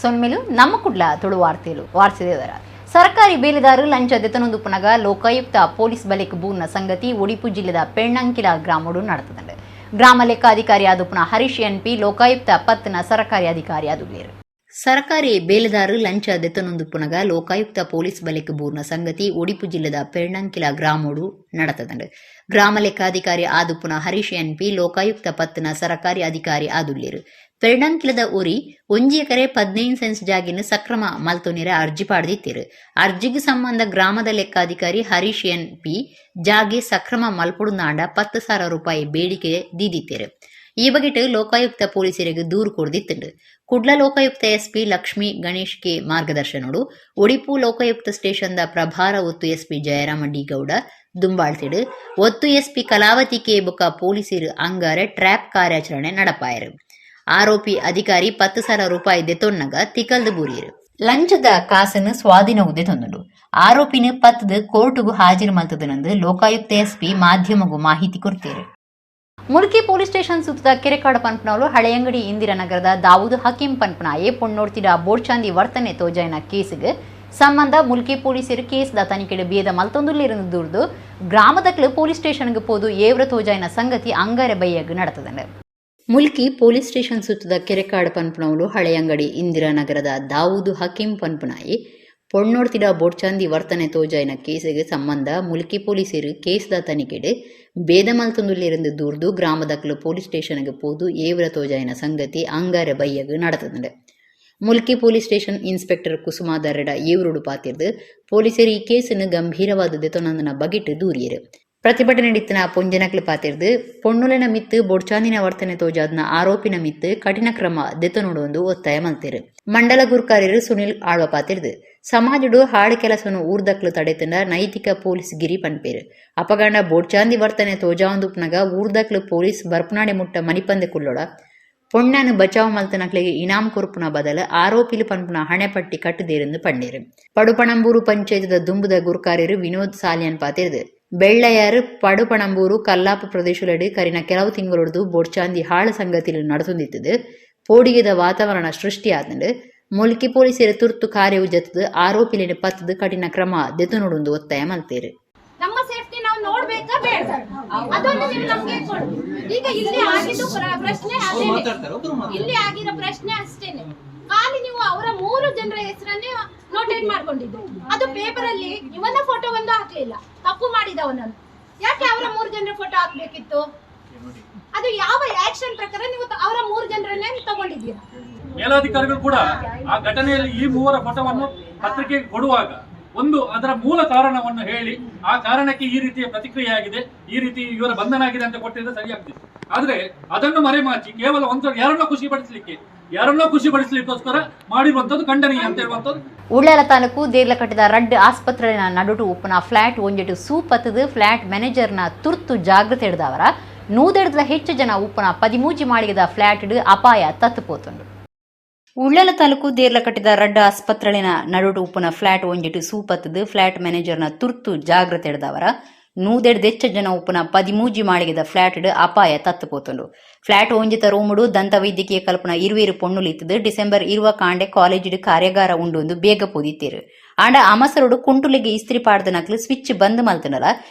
ಸೊನ್ಮೆಲು ನಮ್ಮ ಕುಡ್ಲ ತುಳು ವಾರ್ತೆಲು ವಾರ್ತೆದೇವರ ಸರ್ಕಾರಿ ಬೇಲೆದಾರರು ಲಂಚ ದೆತನೊಂದುಪ್ಪುನಗ ಲೋಕಾಯುಕ್ತ ಪೊಲೀಸ್ ಬಲೆಕ್ ಬೂರ್ನ ಸಂಗತಿ ಒಡಿಪು ಜಿಲ್ಲೆದ ಪೆಣ್ಣಂಕಿಲ ಗ್ರಾಮಡು ನಡೆತದಂಡು. ಗ್ರಾಮ ಲೆಕ್ಕಾಧಿಕಾರಿ ಆದುಪ್ಪುನ ಹರೀಶ್ ಎನ್ಪಿ ಲೋಕಾಯುಕ್ತ ಪತ್ನ ಸರ್ಕಾರಿ ಅಧಿಕಾರಿ ಆದುಲ್ಲೇರು. ಸರ್ಕಾರಿ ಬೇಲೆದಾರರು ಲಂಚ ದೆತನೊಂದುಪ್ಪುನಗ ಲೋಕಾಯುಕ್ತ ಪೊಲೀಸ್ ಬಲೆಕ್ ಬೂರ್ನ ಸಂಗತಿ ಒಡಿಪು ಜಿಲ್ಲೆದ ಪೆರ್ಣಂಕಿಲ ಗ್ರಾಮಡು ನಡೆತದಂಡು. ಗ್ರಾಮ ಲೆಕ್ಕಾಧಿಕಾರಿ ಆದುಪ್ಪುನ ಹರೀಶ್ ಎನ್ಪಿ ಲೋಕಾಯುಕ್ತ ಪತ್ನ ಸರ್ಕಾರಿ ಅಧಿಕಾರಿ ಆದುಲ್ಲೇರು. ಪೆರ್ಣಂಕಿಲದ ಊರಿ 1 ಎಕರೆ 15 ಸೆನ್ಸ್ ಜಾಗಿನ ಸಕ್ರಮ ಮಲ್ತೊನಿರ ಅರ್ಜಿ ಪಾಡ್ದಿತ್ತೆರು. ಅರ್ಜಿಗೆ ಸಂಬಂಧ ಗ್ರಾಮದ ಲೆಕ್ಕಾಧಿಕಾರಿ ಹರೀಶ್ ಎನ್ ಪಿ ಜಾಗೆ ಸಕ್ರಮ ಮಲ್ಪೊಡುಂದಾಂಡ 10,000 ರೂಪಾಯಿ ಬೇಡಿಕೆ ದೀದಿತ್ತೇರು. ಈ ಬಗೆಟ್ ಲೋಕಾಯುಕ್ತ ಪೊಲೀಸರಿಗೆ ದೂರು ಕೊಡ್ದಿತ್ತುಂಡು. ಕುಡ್ಲ ಲೋಕಾಯುಕ್ತ ಎಸ್ಪಿ ಲಕ್ಷ್ಮೀ ಗಣೇಶ್ ಕೆ ಮಾರ್ಗದರ್ಶನೋಡು ಒಡಿಪು ಲೋಕಾಯುಕ್ತ ಸ್ಟೇಷನ್ದ ಪ್ರಭಾರ ಒತ್ತು ಎಸ್ಪಿ ಜಯರಾಮ ಡಿ ಗೌಡ ದುಂಬಾಳ್ತಿಡು ಒತ್ತು ಎಸ್ಪಿ ಕಲಾವತಿ ಕೆ ಬೊಕ್ಕ ಪೊಲೀಸರು ಅಂಗಾರೆ ಟ್ರ್ಯಾಪ್ ಕಾರ್ಯಾಚರಣೆ ನಡಪಾಯರು. ಆರೋಪಿ ಅಧಿಕಾರಿ 10,000 ರೂಪಾಯಿ ದೆತೊನ್ನಗ ತಿಕಲ್ದು ಬೂರಿಯರು. ಲಂಚದ ಕಾಸನ್ನು ಸ್ವಾಧೀನ ತಂದುಂಡು. ಆರೋಪಿನ ಪತ್ತದ ಕೋರ್ಟುಗು ಹಾಜರು ಮಲ್ತದನಂದು ಲೋಕಾಯುಕ್ತ ಎಸ್ಪಿ ಮಾಧ್ಯಮಗೂ ಮಾಹಿತಿ ಕೊಡ್ತೇರು. ಮುಲ್ಕಿ ಪೊಲೀಸ್ ಸ್ಟೇಷನ್ ಸುತ್ತದ ಕೆರೆಕಾಡು ಪನ್ಪನವರು ಹಳೆಯಂಗಡಿ ಇಂದಿರಾನಗರದ ದಾವೂದ್ ಹಕೀಂ ಪನ್ಪನಾಯೆ ಪೊಣ್ಣೋಡ್ತಿಡ ಬೋಡ್ಚಾಂದಿ ವರ್ತನೆ ತೋಜಾಯಿನ ಕೇಸುಗೆ ಸಂಬಂಧ ಮುಲ್ಕಿ ಪೊಲೀಸರು ಕೇಸ್ದ ತನಿಖೆಡು ಬೇದ ಮಲ್ತೊಂದುಲ್ಲಿರುಂದು ದೂರ್ದು ಗ್ರಾಮದಕ್ಲು ಪೊಲೀಸ್ ಸ್ಟೇಷನ್ಗೆ ಪೋದು ಏವ್ರ ತೋಜಾಯಿನ ಸಂಗತಿ ಅಂಗಾರೆ ಬೈಯಗ್ ನಡತದಂಡು. ಮುಲ್ಕಿ ಪೊಲೀಸ್ ಸ್ಟೇಷನ್ ಸುತ್ತದ ಕೆರೆಕಾಡು ಪನ್ಪನವರು ಹಳೆಯಂಗಡಿ ಇಂದಿರಾನಗರದ ದಾವೂದ್ ಹಕೀಂ ಪನ್ಪನಾಯಿ ಪೊಣ್ಣೋಡ್ತಿಡ ಬೋಡ್ಚಾಂದಿ ವರ್ತನೆ ತೋಜಾಯಿನ ಕೇಸಿಗೆ ಸಂಬಂಧ ಮುಲ್ಕಿ ಪೊಲೀಸರು ಕೇಸ್ದ ತನಿಖೆಡು ಬೇದ ಮಲ್ತೊಂದುಲ್ಲಿರುಂದು ದೂರ್ದು ಗ್ರಾಮದಕ್ಲು ಪೊಲೀಸ್ ಸ್ಟೇಷನ್ಗೆ ಪೋದು ಏವ್ರ ತೋಜಾಯಿನ ಸಂಗತಿ ಅಂಗಾರೆ ಬೈಯಗ್ ನಡತದಂಡು. ಮುಲ್ಕಿ ಪೊಲೀಸ್ ಸ್ಟೇಷನ್ ಇನ್ಸ್ಪೆಕ್ಟರ್ ಕುಸುಮಾದರೆಡ ಏವ್ರುಡು ಪಾತಿರ್ದು ಪೊಲೀಸರು ಈ ಕೇಸನ್ನು ಗಂಭೀರವಾದ ದೆತೊನಂದನ ಬಗೆಟ್ ದೂರಿಯರು. ಪ್ರತಿಭಟನೆ ಇತ್ತಿನ ಪೊಂಜನಕ್ಲು ಪಾತಿರ್ದು ಪೊಣ್ಣುಲೆನ ಮಿತ್ತು ಬೊಡ್ಚಾಂದಿನ ವರ್ತನೆ ತೋಜಾದ್ನ ಆರೋಪಿನ ಮಿತ್ತು ಕಠಿಣ ಕ್ರಮ ದೆತೊನೊಡು ಒತ್ತಾಯ ಮಲ್ತೇರು. ಮಂಡಲ ಗುರ್ಕಾರ್ಯರು ಸುನಿಲ್ ಆಳ್ವ ಪಾತಿರ್ದು ಸಮಾಜಡು ಹಾಡು ಕೆಲಸನು ಊರ್ದಕ್ಲು ತಡೆತಂಡ ನೈತಿಕ ಪೊಲೀಸ್ ಗಿರಿ ಪನ್ಪೇರು. ಅಪಗಂಡ ಬೋಡ್ಚಾಂದಿ ವರ್ತನೆ ತೋಜಾವಂದುಪ್ನಗ ಊರ್ದಕ್ಲು ಪೊಲೀಸ್ ಬರ್ಪನಾಡೆ ಮುಟ್ಟ ಮನಿಪಂದೆ ಕುಲ್ಲೊಡ ಪೊಣ್ಣನು ಬಚಾವ್ ಮಲ್ತನಕ್ಲೆಗೆ ಇನಾಮ್ ಕೊರ್ಪುನ ಬದಲು ಆರೋಪಿಲು ಪನ್ಪುನ ಹಣೆಪಟ್ಟಿ ಕಟ್ಟುದೇರೆಂದು ಪಂಡೇರು. ಪಡುಪಣಂಬೂರು ಪಂಚಾಯತ್ದ ದುಂಬುದ ಗುರ್ಕಾರ್ಯರು ವಿನೋದ್ ಸಾಲಿಯನ್ ಪಾತಿರ್ದು ಬೆಳ್ಳಯಾರು ಪಡುಪಣಂಬೂರು ಕಲ್ಲಾಪ ಪ್ರದೇಶಲೆಡು ಕರಿನ ಕೆಲವು ತಿಂಗಳೊಡ್ದು ಬೋಡ್ಚಾಂದಿ ಹಾಳು ಸಂಗತಿಲು ನಡೆಸುಂದಿತ್ತದು ಪೋಡಿಗೆದ ವಾತಾವರಣ ಸೃಷ್ಟಿಯಾದಂಡು. ಮುಲ್ಕಿ ಪೊಲೀಸರು ತುರ್ತು ಕಾರ್ಯವು ಜತದು ಆರೋಪಿಲಿನ ಪತ್ತದು ಕಠಿಣ ಕ್ರಮ ದೆತೊನೊಡುಂದು ಒತ್ತಾಯ ಮಲ್ತೇರು. ನಮ್ಮ ಸೇಫ್ಟಿ ನಾವು ನೋಡ್ಬೇಕಾ ಬೇಡ? ಅದೊಂದು ನೀವು ನಮ್ಗೆ ಕೊಡಿ. ಈಗ ಇಲ್ಲಿ ಆಗಿದ್ದು ಪ್ರಶ್ನೆ ಅದೇನೆ, ಇಲ್ಲಿ ಆಗಿರೋ ಪ್ರಶ್ನೆ ಅಷ್ಟೇನೆ. ಖಾಲಿ ನೀವು ಅವರ 3 ಜನರ ಹೆಸರನ್ನೇ ನೋಟೇಟ್ ಮಾಡ್ಕೊಂಡಿದ್ದು, ಅದು ಪೇಪರ್ ಅಲ್ಲಿ ಇವನ ಫೋಟೋ ಒಂದು ಹಾಕ್ಲಿಲ್ಲ. ತಪ್ಪು ಮಾಡಿದವನನ್ನು ಯಾಕೆ ಅವರ 3 ಜನರ ಫೋಟೋ ಹಾಕ್ಬೇಕಿತ್ತು? ಅದು ಯಾವ ಆಕ್ಷನ್ ಪ್ರಕಾರ ನೀವು ಅವರ 3 ಜನರನ್ನೇ ತಗೊಂಡಿದ್ದೀರಾ? ಮೇಲಾಧಿಕಾರಿಗಳು ಕೂಡ ಆ ಘಟನೆಯಲ್ಲಿ ಈ 3 ಫೋಟೋವನ್ನು ಪತ್ರಿಕೆಗೆ ಕೊಡುವಾಗ ಒಂದು ಅದರ ಮೂಲ ಕಾರಣವನ್ನು ಹೇಳಿ ಆ ಕಾರಣಕ್ಕೆ ಈ ರೀತಿಯ ಪ್ರತಿಕ್ರಿಯೆ ಆಗಿದೆ, ಈ ರೀತಿ ಇವರ ಬಂಧನ ಆಗಿದೆ ಅಂತ ಕೊಟ್ಟಿದ್ರೆ ಸರಿಯಾಗ್ತಿತ್ತು. ಆದ್ರೆ ಅದನ್ನು ಮರೆಮಾಚಿ ಕೇವಲ ಒಂದು ಯಾರನ್ನೋ ಖುಷಿಪಡಿಸಲಿಕ್ಕೋಸ್ಕರ ಮಾಡಿರುವಂತದ್ದು ಖಂಡನೀಯ ಅಂತ ಹೇಳುವಂಥದ್ದು. ಉಳ್ಳಾಲ ತಾಲೂಕು ದೇರ್ಲಕಟ್ಟದ ರಡ್ಡ್ ಆಸ್ಪತ್ರೆಯ ನಡುಟು ಉಪ್ಪುನ ಫ್ಲಾಟ್ ಒಂಜೆಟು ಸೂಪತ್ತದು ಫ್ಲಾಟ್ ಮ್ಯಾನೇಜರ್ನ ತುರ್ತು ಜಾಗೃತೆ ಹಿಡಿದವರ 150 ಹೆಚ್ಚು ಜನ ಉಪ್ಪುನ 13 ಮಾಳಿಗೆದ ಫ್ಲಾಟ್ ಅಪಾಯ ತತ್ತುಪೋತುಂಡು. ಉಳ್ಳಾಲ ತಾಲೂಕು ದೇರ್ಲಕಟ್ಟದ ರಡ್ಡ್ ಆಸ್ಪತ್ರೆಯ ನಡುಟು ಉಪ್ಪುನ ಫ್ಲಾಟ್ ಒಂಜೆಟು ಸೂಪತ್ತದು ಫ್ಲಾಟ್ ಮ್ಯಾನೇಜರ್ನ ತುರ್ತು ಜಾಗೃತೆ ಹಿಡಿದವರ 150 ಹೆಚ್ಚು ಜನ ಉಪ್ಪುನ 13 ಮಾಳಿಗೆದ ಫ್ಲಾಟ್ ಅಪಾಯ ತತ್ತುಪೋತುಂಡು. ಫ್ಲಾಟ್ ಒಂಜಿತ ರೂಮುಡು ದಂತ ವೈದ್ಯಕೀಯ ಕಲ್ಪನ ಇರುವೇರು ಪೊಣ್ಣುಲಿತ್ತದು. ಡಿಸೆಂಬರ್ 20 ಕಾಂಡೆ ಕಾಲೇಜಿಡು ಕಾರ್ಯಾಗಾರ ಉಂಡು ಒಂದು ಬೇಗ ಪೋದಿತ್ತೇರು. ಆಂಡ ಅಮಸರುಡು ಕುಂಟುಲಿಗೆ ಇಸ್ತ್ರಿ ಪಾಡ್ದ ನಕ್ಲು ಸ್ವಿಚ್ ಬಂದ್ ಮಲ್ತನಲ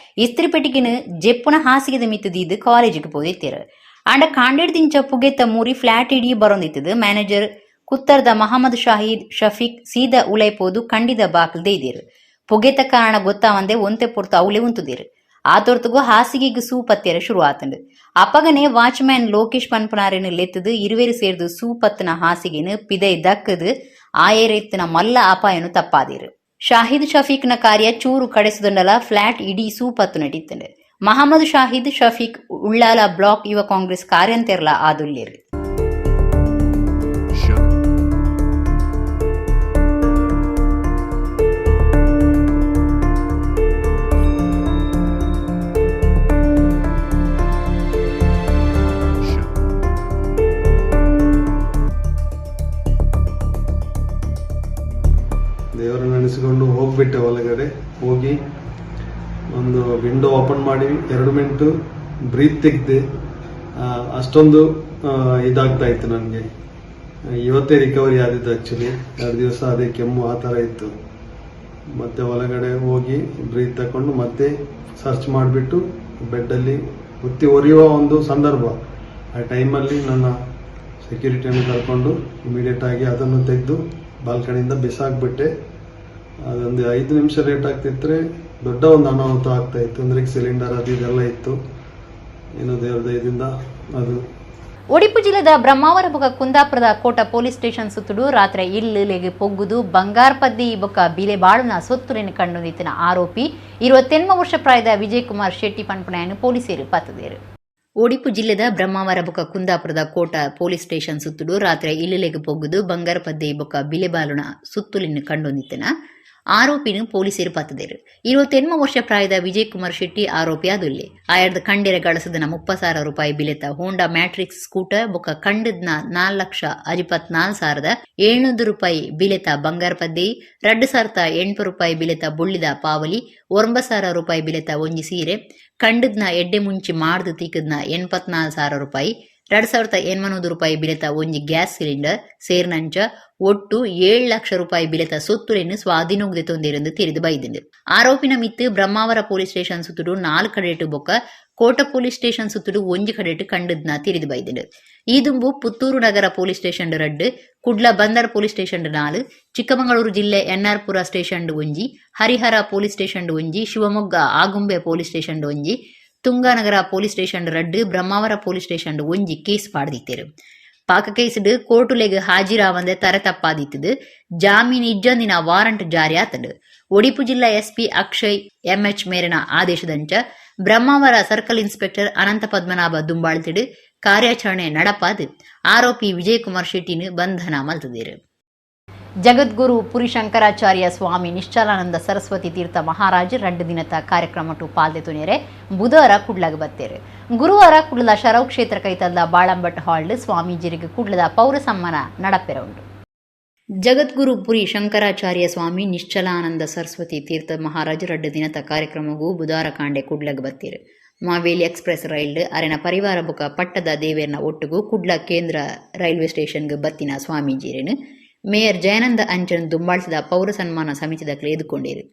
ಇಸ್ತ್ರಿ ಪೆಟ್ಟಿಗೆನು ಜೆಪ್ಪುನ ಹಾಸಿಗೆದ ಮಿತ್ತದೀದು ಕಾಲೇಜಿಗೆ ಪೋದಿತ್ತೇರು. ಆಂಡ ಕಾಂಡೆಡ್ದಿಂಚ ಪುಗೆತ್ತ ಮೂರಿ ಫ್ಲಾಟ್ ಇಡೀ ಬರೊಂದಿತ್ತದು. ಮ್ಯಾನೇಜರ್ ಕುತ್ತರ್ದ ಮಹಮ್ಮದ್ ಶಾಹಿದ್ ಶಫೀಕ್ ಸೀದಾ ಉಲೈಪೋದು ಕಂಡಿದ ಬಾಕಲ್ ದೇದಿರು. ಪುಗೆತ ಕಾರಣ ಗೊತ್ತಾವಂದೆ ಒಂತೆ ಪೊರ್ತು ಅವಲೆ ಉಂತುದಿರು. ಆತೊರ್ತುಗು ಹಾಸಿಗೆಗೆ ಸೂಪತ್ತೆರ ಶುರು ಆತಂಡು. ಅಪಗನೆ ವಾಚ್ಮ್ಯಾನ್ ಲೋಕೇಶ್ ಪನ್ಪನಾರೆನು ಲೆತ್ತದು ಇರುವೆರು ಸೇರ್ದು ಸೂಪತ್ತನ ಹಾಸಿಗೆನು ಪಿದೈ ದಕ್ಕದು ಆಯರೆತ್ತಿನ ಮಲ್ಲ ಅಪಾಯನು ತಪ್ಪಾದಿರು. ಶಾಹಿದ್ ಶಫೀಕ್ನ ಕಾರ್ಯ ಚೂರು ಕಡೆಸುದಂಡಲ ಫ್ಲಾಟ್ ಇಡೀ ಸೂಪತ್ತು ನಟಿತ್ತಂಡು. ಮಹಮ್ಮದ್ ಶಾಹಿದ್ ಶಫೀಕ್ ಉಳ್ಳಾಲ ಬ್ಲಾಕ್ ಯುವ ಕಾಂಗ್ರೆಸ್ ಕಾರ್ಯಂತೆರ್ಲ ಆದುಲ್ಲೇರು. ದೇವರನ್ನು ನೆನೆಸಿಕೊಂಡು ಹೋಗ್ಬಿಟ್ಟೆ. ಒಳಗಡೆ ಹೋಗಿ ಒಂದು ವಿಂಡೋ ಓಪನ್ ಮಾಡಿ 2 ಮಿನಿಟ್ ಬ್ರೀತ್ ತೆಗ್ದೆ. ಅಷ್ಟೊಂದು ಇದಾಗ್ತಾ ಇತ್ತು ನನಗೆ. ಇವತ್ತೇ ರಿಕವರಿ ಆದಿದ್ದು ಆ್ಯಕ್ಚುಲಿ. 2 ದಿವಸ ಅದೇ ಕೆಮ್ಮು ಆ ಥರ ಇತ್ತು. ಮತ್ತೆ ಒಳಗಡೆ ಹೋಗಿ ಬ್ರೀತ್ ತಗೊಂಡು ಮತ್ತೆ ಸರ್ಚ್ ಮಾಡಿಬಿಟ್ಟು ಬೆಡ್ಡಲ್ಲಿ ಒತ್ತಿ ಒರೆಯುವ ಒಂದು ಸಂದರ್ಭ, ಆ ಟೈಮಲ್ಲಿ ನನ್ನ ಸೆಕ್ಯೂರಿಟಿಯನ್ನು ಕರ್ಕೊಂಡು ಇಮಿಡಿಯೇಟಾಗಿ ಅದನ್ನು ತೆಗೆದು ಬಾಲ್ಕನಿಯಿಂದ ಬಿಸಾಕ್ಬಿಟ್ಟೆ. ಅದೊಂದು 5 ನಿಮಿಷ ಲೇಟ್ ಆಗ್ತಿದ್ರೆ ದೊಡ್ಡ ಒಂದು ಅನಾಹುತ ಆಗ್ತಾ ಇತ್ತು. ಅಂದರೆ ಸಿಲಿಂಡರ್ ಅದು ಇದೆಲ್ಲ ಇತ್ತು. ಏನೋ ದೇವ್ರ ದಯದಿಂದ ಅದು. ಒಡಿಪು ಜಿಲ್ಲೆದ ಬ್ರಹ್ಮಾವರ ಬೊಕ ಕುಂದಾಪುರದ ಕೋಟ ಪೊಲೀಸ್ ಸ್ಟೇಷನ್ ಸುತ್ತುಡು ರಾತ್ರಿ ಇಲ್ಲುಲೆಗ್ ಪೊಗ್ಗುದು ಬಂಗಾರ್ ಪದ್ದಿ ಬೊಕ ಬಿಲೆ ಬಾಳುನ ಸೊತ್ತುಲೆನ್ ಕಂಡು ನಿಂತಿನ ಆರೋಪಿ 28 ವರ್ಷ ಪ್ರಾಯದ ವಿಜಯಕುಮಾರ್ ಶೆಟ್ಟಿ ಪನ್ಪುನಾಯನ್ ಪೊಲೀಸರು ಪತ್ತದೇರು. ಒಡಿಪು ಜಿಲ್ಲೆದ ಬ್ರಹ್ಮಾವರ ಬೊಕ ಕುಂದಾಪುರದ ಕೋಟ ಪೊಲೀಸ್ ಸ್ಟೇಷನ್ ಸುತ್ತುಡು ರಾತ್ರಿ ಇಲ್ಲುಲೆಗ್ ಪೊಗ್ಗುದು ಬಂಗಾರ ಪದ್ದೆ ಬೊಕ ಬಿಲೆ ಬಾಳುನ ಸುತ್ತುಲಿನ ಕಂಡು ನಿಂತಿನ ಆರೋಪಿನ ಪೊಲೀಸರು ಪತ್ತದೇರು. 28 ವರ್ಷ ಪ್ರಾಯದ ವಿಜಯಕುಮಾರ್ ಶೆಟ್ಟಿ ಆರೋಪಿ ಆದುಲ್ಲೆ. ಆಯರ್ದ ಕಂಡೆರ ಗಳಸದನ 30,000 ರೂಪಾಯಿ ಬಿಲೆತ ಹೋಂಡಾ ಮ್ಯಾಟ್ರಿಕ್ಸ್ ಸ್ಕೂಟರ್ ಬೊಕ ಕಂಡದ್ನ 4,64,700 ರೂಪಾಯಿ ಬಿಲೆತ ಬಂಗಾರ ಪದ್ದೆ, 2,008 ರೂಪಾಯಿ ಬಿಲೆತ ಬುಳ್ಳಿದ ಪಾವಲಿ, 9,000 ರೂಪಾಯಿ ಬಿಲೆತ ಒಂಜಿ ಸೀರೆ, ಕಂಡದ್ನ ಎಡ್ಡೆ ಮುಂಚಿ ಮಾಡ್ದು ತೀಕದ್ನ 84,000 ರೂಪಾಯಿ, 2,800 ರೂಪಾಯಿ ಬಿಲೆತ ಒಂಜಿ ಗ್ಯಾಸ್ ಸಿಲಿಂಡರ್ ಸೇರ್ನಂಚ ಒಟ್ಟು 7 ಲಕ್ಷ ರೂಪಾಯಿ ಬಿಲೆತ ಸೊತ್ತುಲೆನ್ ಸ್ವಾಧೀನೊಗ್ ದೆತೊಂದೆರ್ ತೆರಿದು ಬೈದಿಂಡು. ಆರೋಪಿನ ಮಿತ್ತ್ ಬ್ರಹ್ಮಾವರ ಪೊಲೀಸ್ ಸ್ಟೇಷನ್ ಸುತ್ತುಡು 4 ಕಡೆಟ್ ಬೊಕ್ಕ ಕೋಟ ಪೊಲೀಸ್ ಸ್ಟೇಷನ್ ಸುತ್ತುಡು ಒಂಜಿ ಕಡೆಟ್ ಕಂಡದ್ನ ತೆರಿದು ಬೈದಿಂಡು. ಈ ದುಂಬು ಪುತ್ತೂರು ನಗರ ಪೊಲೀಸ್ ಸ್ಟೇಷನ್ 2, ಕುಡ್ಲ ಬಂದರ್ ಪೊಲೀಸ್ ಸ್ಟೇಷನ್ 4, ಚಿಕ್ಕಮಗಳೂರು ಜಿಲ್ಲೆ ಎನ್ಆರ್ ಪುರ ಸ್ಟೇಷನ್ ಒಂಜಿ, ಹರಿಹರ ಪೊಲೀಸ್ ಸ್ಟೇಷನ್ ಒಂಜಿ, ಶಿವಮೊಗ್ಗ ಆಗುಂಬೆ ಪೊಲೀಸ್ ಸ್ಟೇಷನ್ ಒಂಜಿ, Tunganagar police station 2, Brahmavar police station ಒಂಜಿ ಕೇಸ್ ಪಾಡ್ದಿತ್ತೇರು. ಪಾಕ ಕೇಸ್ಡ್ ಕೋರ್ಟುಲೆಗ್ ಹಾಜಿರಾವಂದೆ ತರೆ ತಪ್ಪಾದಿತ್ತದು ಜಾಮೀನು ಇಜ್ಜಂದಿನ ವಾರಂಟ್ ಜಾರಿ ಆತಂಡು. ಒಡಿಪು ಜಿಲ್ಲಾ ಎಸ್ಪಿ ಅಕ್ಷಯ್ ಎಂಎಚ್ ಮೇರಿನ ಆದೇಶದಂಚ ಬ್ರಹ್ಮಾವರ ಸರ್ಕಲ್ ಇನ್ಸ್ಪೆಕ್ಟರ್ ಅನಂತ ಪದ್ಮನಾಭ ದುಂಬಾಳ್ತಿಡು ಕಾರ್ಯಾಚರಣೆ ನಡಪಾದು ಆರೋಪಿ ವಿಜಯಕುಮಾರ್ ಶೆಟ್ಟಿನ ಬಂಧನ ಮಲ್ತದೇರು. ಜಗದ್ಗುರು ಪುರಿ ಶಂಕರಾಚಾರ್ಯ ಸ್ವಾಮಿ ನಿಶ್ಚಲಾನಂದ ಸರಸ್ವತಿ ತೀರ್ಥ ಮಹಾರಾಜ್ 2 ದಿನದ ಕಾರ್ಯಕ್ರಮ ಟು ಪಾಲ್ದೆ ತುನೇರೆ ಬುಧವಾರ ಕುಡ್ಲಗ ಬತ್ತೇರು. ಗುರುವಾರ ಕುಡ್ಲದ ಶರವ್ ಕ್ಷೇತ್ರ ಕೈತಲ್ದ ಬಾಳಂಬಟ್ ಹಾಲ್ಡ್ ಸ್ವಾಮೀಜಿರಿಗೆ ಕುಡ್ಲದ ಪೌರ ಸಮ್ಮಾನ ನಡಪೆರ ಉಂಡು. ಜಗದ್ಗುರು ಪುರಿ ಶಂಕರಾಚಾರ್ಯ ಸ್ವಾಮಿ ನಿಶ್ಚಲಾನಂದ ಸರಸ್ವತಿ ತೀರ್ಥ ಮಹಾರಾಜ್ 2 ದಿನದ ಕಾರ್ಯಕ್ರಮಗೂ ಬುಧವಾರ ಕಾಂಡೆ ಕುಡ್ಲಗ ಬತ್ತೀರು. ಮಾವೇಲಿ ಎಕ್ಸ್ಪ್ರೆಸ್ ರೈಲ್ ಅರೆನ ಪರಿವಾರ ಬುಕ ಪಟ್ಟದ ದೇವೇರ್ನ ಒಟ್ಟುಗು ಕುಡ್ಲ ಕೇಂದ್ರ ರೈಲ್ವೆ ಸ್ಟೇಷನ್ಗೆ ಬತ್ತಿನ ಸ್ವಾಮೀಜಿರೇನು ಮೇಯರ್ ಜಯಾನಂದ ಅಂಚನ್ ದುಂಬಾಳ್ಸಿದ ಪೌರ ಸನ್ಮಾನ ಸಮಿತಿದ ಎದುಕೊಂಡಿರು.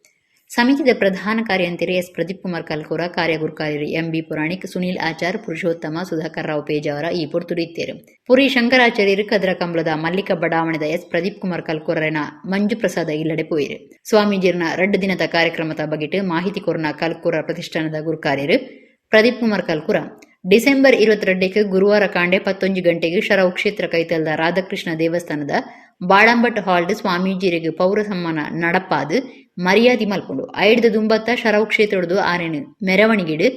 ಸಮಿತಿದ ಪ್ರಧಾನ ಕಾರ್ಯಂತೆರೆ ಎಸ್ ಪ್ರದೀಪ್ ಕುಮಾರ್ ಕಲ್ಕೋರ, ಕಾರ್ಯಗುರುಕಾರ್ಯರು ಎಂ ಬಿ ಪುರಾಣಿಕ್, ಸುನೀಲ್ ಆಚಾರ್, ಪುರುಷೋತ್ತಮ, ಸುಧಾಕರ್ ರಾವ್ ಪೇಜಾವರ ಈ ಪೊರ್ತುಡು ಇತ್ತೇರು. ಪುರಿ ಶಂಕರಾಚಾರ್ಯರು ಕದರ ಕಂಬಳದ ಮಲ್ಲಿಕ ಬಡಾವಣೆದ ಎಸ್ ಪ್ರದೀಪ್ ಕುಮಾರ್ ಕಲ್ಕೋರನ ಮಂಜು ಪ್ರಸಾದ ಇಲ್ಲಡೆ ಪೋಯಿರು. ಸ್ವಾಮೀಜಿಯರ್ನ 2 ದಿನದ ಕಾರ್ಯಕ್ರಮದ ಬಗೆಟ್ ಮಾಹಿತಿ ಕೊರನ ಕಲ್ಕೂರ ಪ್ರತಿಷ್ಠಾನದ ಗುರುಕಾರ್ಯರು ಪ್ರದೀಪ್ ಕುಮಾರ್ ಕಲ್ಕೂರ, ಡಿಸೆಂಬರ್ 22ಕ್ಕೆ ಗುರುವಾರ ಕಾಂಡೆ 11 ಗಂಟೆಗೆ ಶರವ್ ಕ್ಷೇತ್ರ ಕೈತಲ್ದ ರಾಧಾಕೃಷ್ಣ ದೇವಸ್ಥಾನದ ಬಾಳಂಬಟ್ ಹಾಲ್ಡ್ ಸ್ವಾಮೀಜಿಯರಿಗೆ ಪೌರ ಸಮ್ಮಾನ ನಡಪಾದು ಮರ್ಯಾದೆ ಮಲ್ಪುಂಡು. ಐಡ್ದ ದುಂಬತ್ತ ಶರವ್ ಕ್ಷೇತ್ರದ್ದು ಆರೇನು ಮೆರವಣಿಗೆಡು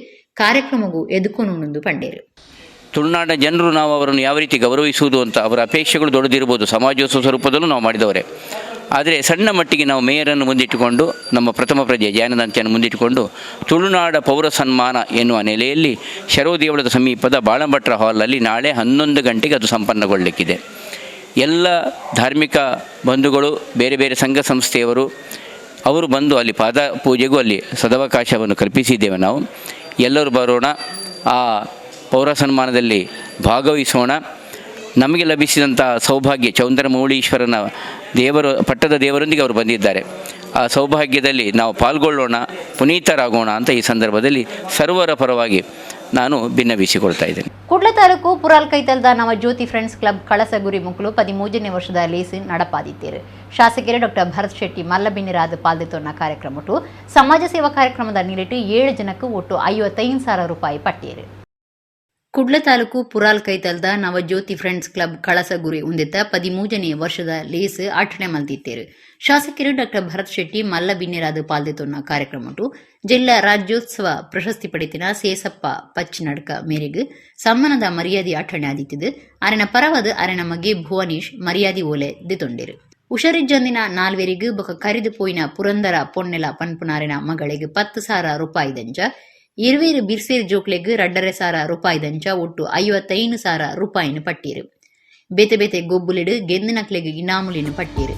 ಕಾರ್ಯಕ್ರಮಗೂ ಎದುಕೊನುಂಡು ಪಂಡೇರು. ತುಳುನಾಡಿನ ಜನರು ನಾವು ಅವರನ್ನು ಯಾವ ರೀತಿ ಗೌರವಿಸುವುದು ಅಂತ ಅವರ ಅಪೇಕ್ಷೆಗಳು ದೊಡ್ಡದಿರ್ಬೋದು. ಸಮಾಜೋತ್ಸವ ಸ್ವರೂಪದಲ್ಲೂ ನಾವು ಮಾಡಿದವರೇ. ಆದರೆ ಸಣ್ಣ ಮಟ್ಟಿಗೆ ನಾವು ಮೇಯರನ್ನು ಮುಂದಿಟ್ಟುಕೊಂಡು, ನಮ್ಮ ಪ್ರಥಮ ಪ್ರಜೆ ಜಯಾನಂದ ಮುಂದಿಟ್ಟುಕೊಂಡು ತುಳುನಾಡ ಪೌರ ಸನ್ಮಾನ ಎನ್ನುವ ನೆಲೆಯಲ್ಲಿ ಶರವು ದೇವಳದ ಸಮೀಪದ ಬಾಳಂಭಟ್ರ ಹಾಲಲ್ಲಿ ನಾಳೆ 11 ಗಂಟೆಗೆ ಅದು ಸಂಪನ್ನಗೊಳ್ಳಲಿಕ್ಕಿದೆ. ಎಲ್ಲ ಧಾರ್ಮಿಕ ಬಂಧುಗಳು, ಬೇರೆ ಬೇರೆ ಸಂಘ ಸಂಸ್ಥೆಯವರು ಅವರು ಬಂದು ಅಲ್ಲಿ ಪಾದ ಪೂಜೆಗೂ ಅಲ್ಲಿ ಸದವಕಾಶವನ್ನು ಕಲ್ಪಿಸಿದ್ದೇವೆ ನಾವು. ಎಲ್ಲರೂ ಬರೋಣ, ಆ ಪೌರ ಸನ್ಮಾನದಲ್ಲಿ ಭಾಗವಹಿಸೋಣ. ನಮಗೆ ಲಭಿಸಿದಂಥ ಸೌಭಾಗ್ಯ, ಚೌಂದರಮೌಳೀಶ್ವರನ ದೇವರು, ಪಟ್ಟದ ದೇವರೊಂದಿಗೆ ಅವರು ಬಂದಿದ್ದಾರೆ. ಆ ಸೌಭಾಗ್ಯದಲ್ಲಿ ನಾವು ಪಾಲ್ಗೊಳ್ಳೋಣ, ಪುನೀತರಾಗೋಣ ಅಂತ ಈ ಸಂದರ್ಭದಲ್ಲಿ ಸರ್ವರ ಪರವಾಗಿ ನಾನು ಭಿನ್ನವಿಸಿಕೊಳ್ತಾ ಇದ್ದೇನೆ. ಕುಡ್ಲ ತಾಲೂಕು ಪುರಾಲ್ ಕೈತಲ್ದ ನವಜ್ಯೋತಿ ಫ್ರೆಂಡ್ಸ್ ಕ್ಲಬ್ ಕಳಸಗುರಿ ಮುಕ್ಕಲು 13ನೇ ವರ್ಷದ ಲೇಸ್ ನಡಪಾದಿತ್ತೇರು. ಶಾಸಕರು ಡಾಕ್ಟರ್ ಭರತ್ ಶೆಟ್ಟಿ ಮಲ್ಲಬಿನ್ನಿರಾದ ಪಾಲ್ದೆತೊನ್ನ ಕಾರ್ಯಕ್ರಮಟು ಸಮಾಜ ಸೇವಾ ಕಾರ್ಯಕ್ರಮದ ನಿಲೆಟು 7 ಜನಕ್ಕೆ ಒಟ್ಟು 55,000 ರೂಪಾಯಿ ಪಟ್ಟಿಯರು. ಕುಡ್ಲ ತಾಲೂಕು ಪುರಾಲ್ ಕೈತಲ್ದ ನವಜ್ಯೋತಿ ಫ್ರೆಂಡ್ಸ್ ಕ್ಲಬ್ ಕಳಸಗುರಿ ಉಂದಿತ್ತ 13ನೇ ವರ್ಷದ ಲೇಸ್ ಆಠಣೆ ಮಲ್ತಿತ್ತೇರು. ಶಾಸಕರು ಡಾಕ್ಟರ್ ಭರತ್ ಶೆಟ್ಟಿ ಮಲ್ಲಬಿನ್ನಿರಾದ ಪಾಲ್ದೆತೊನ್ನ ಕಾರ್ಯಕ್ರಮಟು ಜಿಲ್ಲಾ ರಾಜ್ಯೋತ್ಸವ ಪ್ರಶಸ್ತಿ ಪಡೆತಿನ ಸೇಸಪ್ಪ ಪಚ್ಚಿನಡ್ಕ ಮೇರೆಗೆ ಸಮ್ಮಾನದ ಮರ್ಯಾದೆ ಆಠಣೆ ಆದಿತ್ತಿದ್ದು ಅರೆನ ಪರವಾದ ಅರೆನ ಮಗೆ ಭುವನೀಶ್ ಮರ್ಯಾದೆ ಓಲೆ ದಿತೊಂಡಿರು. ಉಷರಿಜ್ಜಂದಿನ ನಾಲ್ವೆರಿಗು ಬೊಕ ಕರಿದು ಪೋಯಿನ ಪುರಂದರ ಪೊನ್ನೆಲ ಪನ್ಪುನಾರಿನ ಮಗಳಿಗೆ 10,000 ರೂಪಾಯಿ ದಂಚ, ಇರುವೇರು ಬಿರ್ಸೇರ್ ಜೋಕ್ಲೆಗ್ 2,500 ರೂಪಾಯಿ ದಂಚ ಒಟ್ಟು 55,000 ರೂಪಾಯಿನ ಪಟ್ಟೀರು. ಬೇತೆ ಬೇತೆ ಗೊಬ್ಬುಲಿಡು ಗೆಂದಿನಕ್ಲೆಗ್ ಇನಾಮುಲಿನ ಪಟ್ಟೀರು.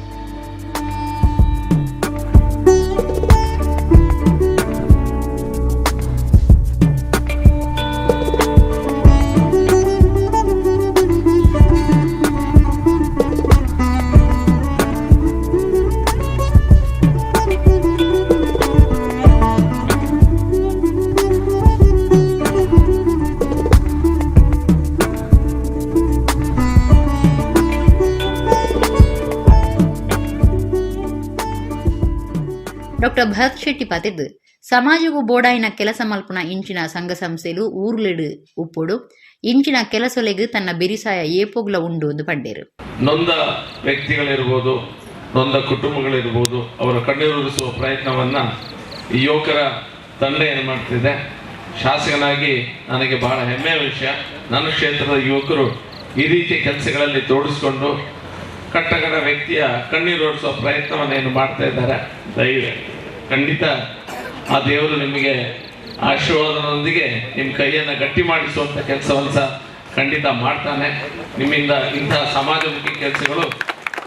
Doctor Bharat Shetty ಪಾತೆರ್ದು ಸಮಾಜಗೂ ಬೋಡಾಯಿನ ಕೆಲಸ ಮಲ್ಪುನ ಇಂಚಿನ ಸಂಘ ಸಂಸ್ಥೆಲು ಊರ್ಲೆಡು ಉಪ್ಪೊಡು ಇಂಚಿನ ಕೆಲಸೊಲೆಗ್ ತನ್ನ ಬೆರಿಸಾಯ ಏಪೋಗ್ಲ ಉಂಡು ಎಂದು ಪಂಡೇರು. ನೊಂದ ವ್ಯಕ್ತಿಗಳಿರ್ಬೋದು, ನೊಂದ ಕುಟುಂಬಗಳಿರ್ಬೋದು, ಅವರ ಕಣ್ಣೀರುರಿಸುವ ಪ್ರಯತ್ನವನ್ನು ಈ ಯುವಕರ ತಂಡ ಏನು ಮಾಡ್ತಿದೆ. ಶಾಸಕನಾಗಿ ನನಗೆ ಬಹಳ ಹೆಮ್ಮೆಯ ವಿಷಯ, ನನ್ನ ಕ್ಷೇತ್ರದ ಯುವಕರು ಈ ರೀತಿಯ ಕೆಲಸಗಳಲ್ಲಿ ತೊಡಗಿಸ್ಕೊಂಡು ಕಟ್ಟಕಡ ವ್ಯಕ್ತಿಯ ಕಣ್ಣೀರು ಒರೆಸುವ ಪ್ರಯತ್ನವನ್ನು ಏನು ಮಾಡ್ತಾ ಇದ್ದಾರೆ. ದಯವಿಟ್ಟು ಖಂಡಿತ ಆ ದೇವರು ನಿಮಗೆ ಆಶೀರ್ವಾದದೊಂದಿಗೆ ನಿಮ್ಮ ಕೈಯನ್ನು ಗಟ್ಟಿ ಮಾಡಿಸುವಂಥ ಕೆಲಸವನ್ನು ಸಹ ಖಂಡಿತ ಮಾಡ್ತಾನೆ. ನಿಮ್ಮಿಂದ ಇಂತಹ ಸಮಾಜಮುಖಿ ಕೆಲಸಗಳು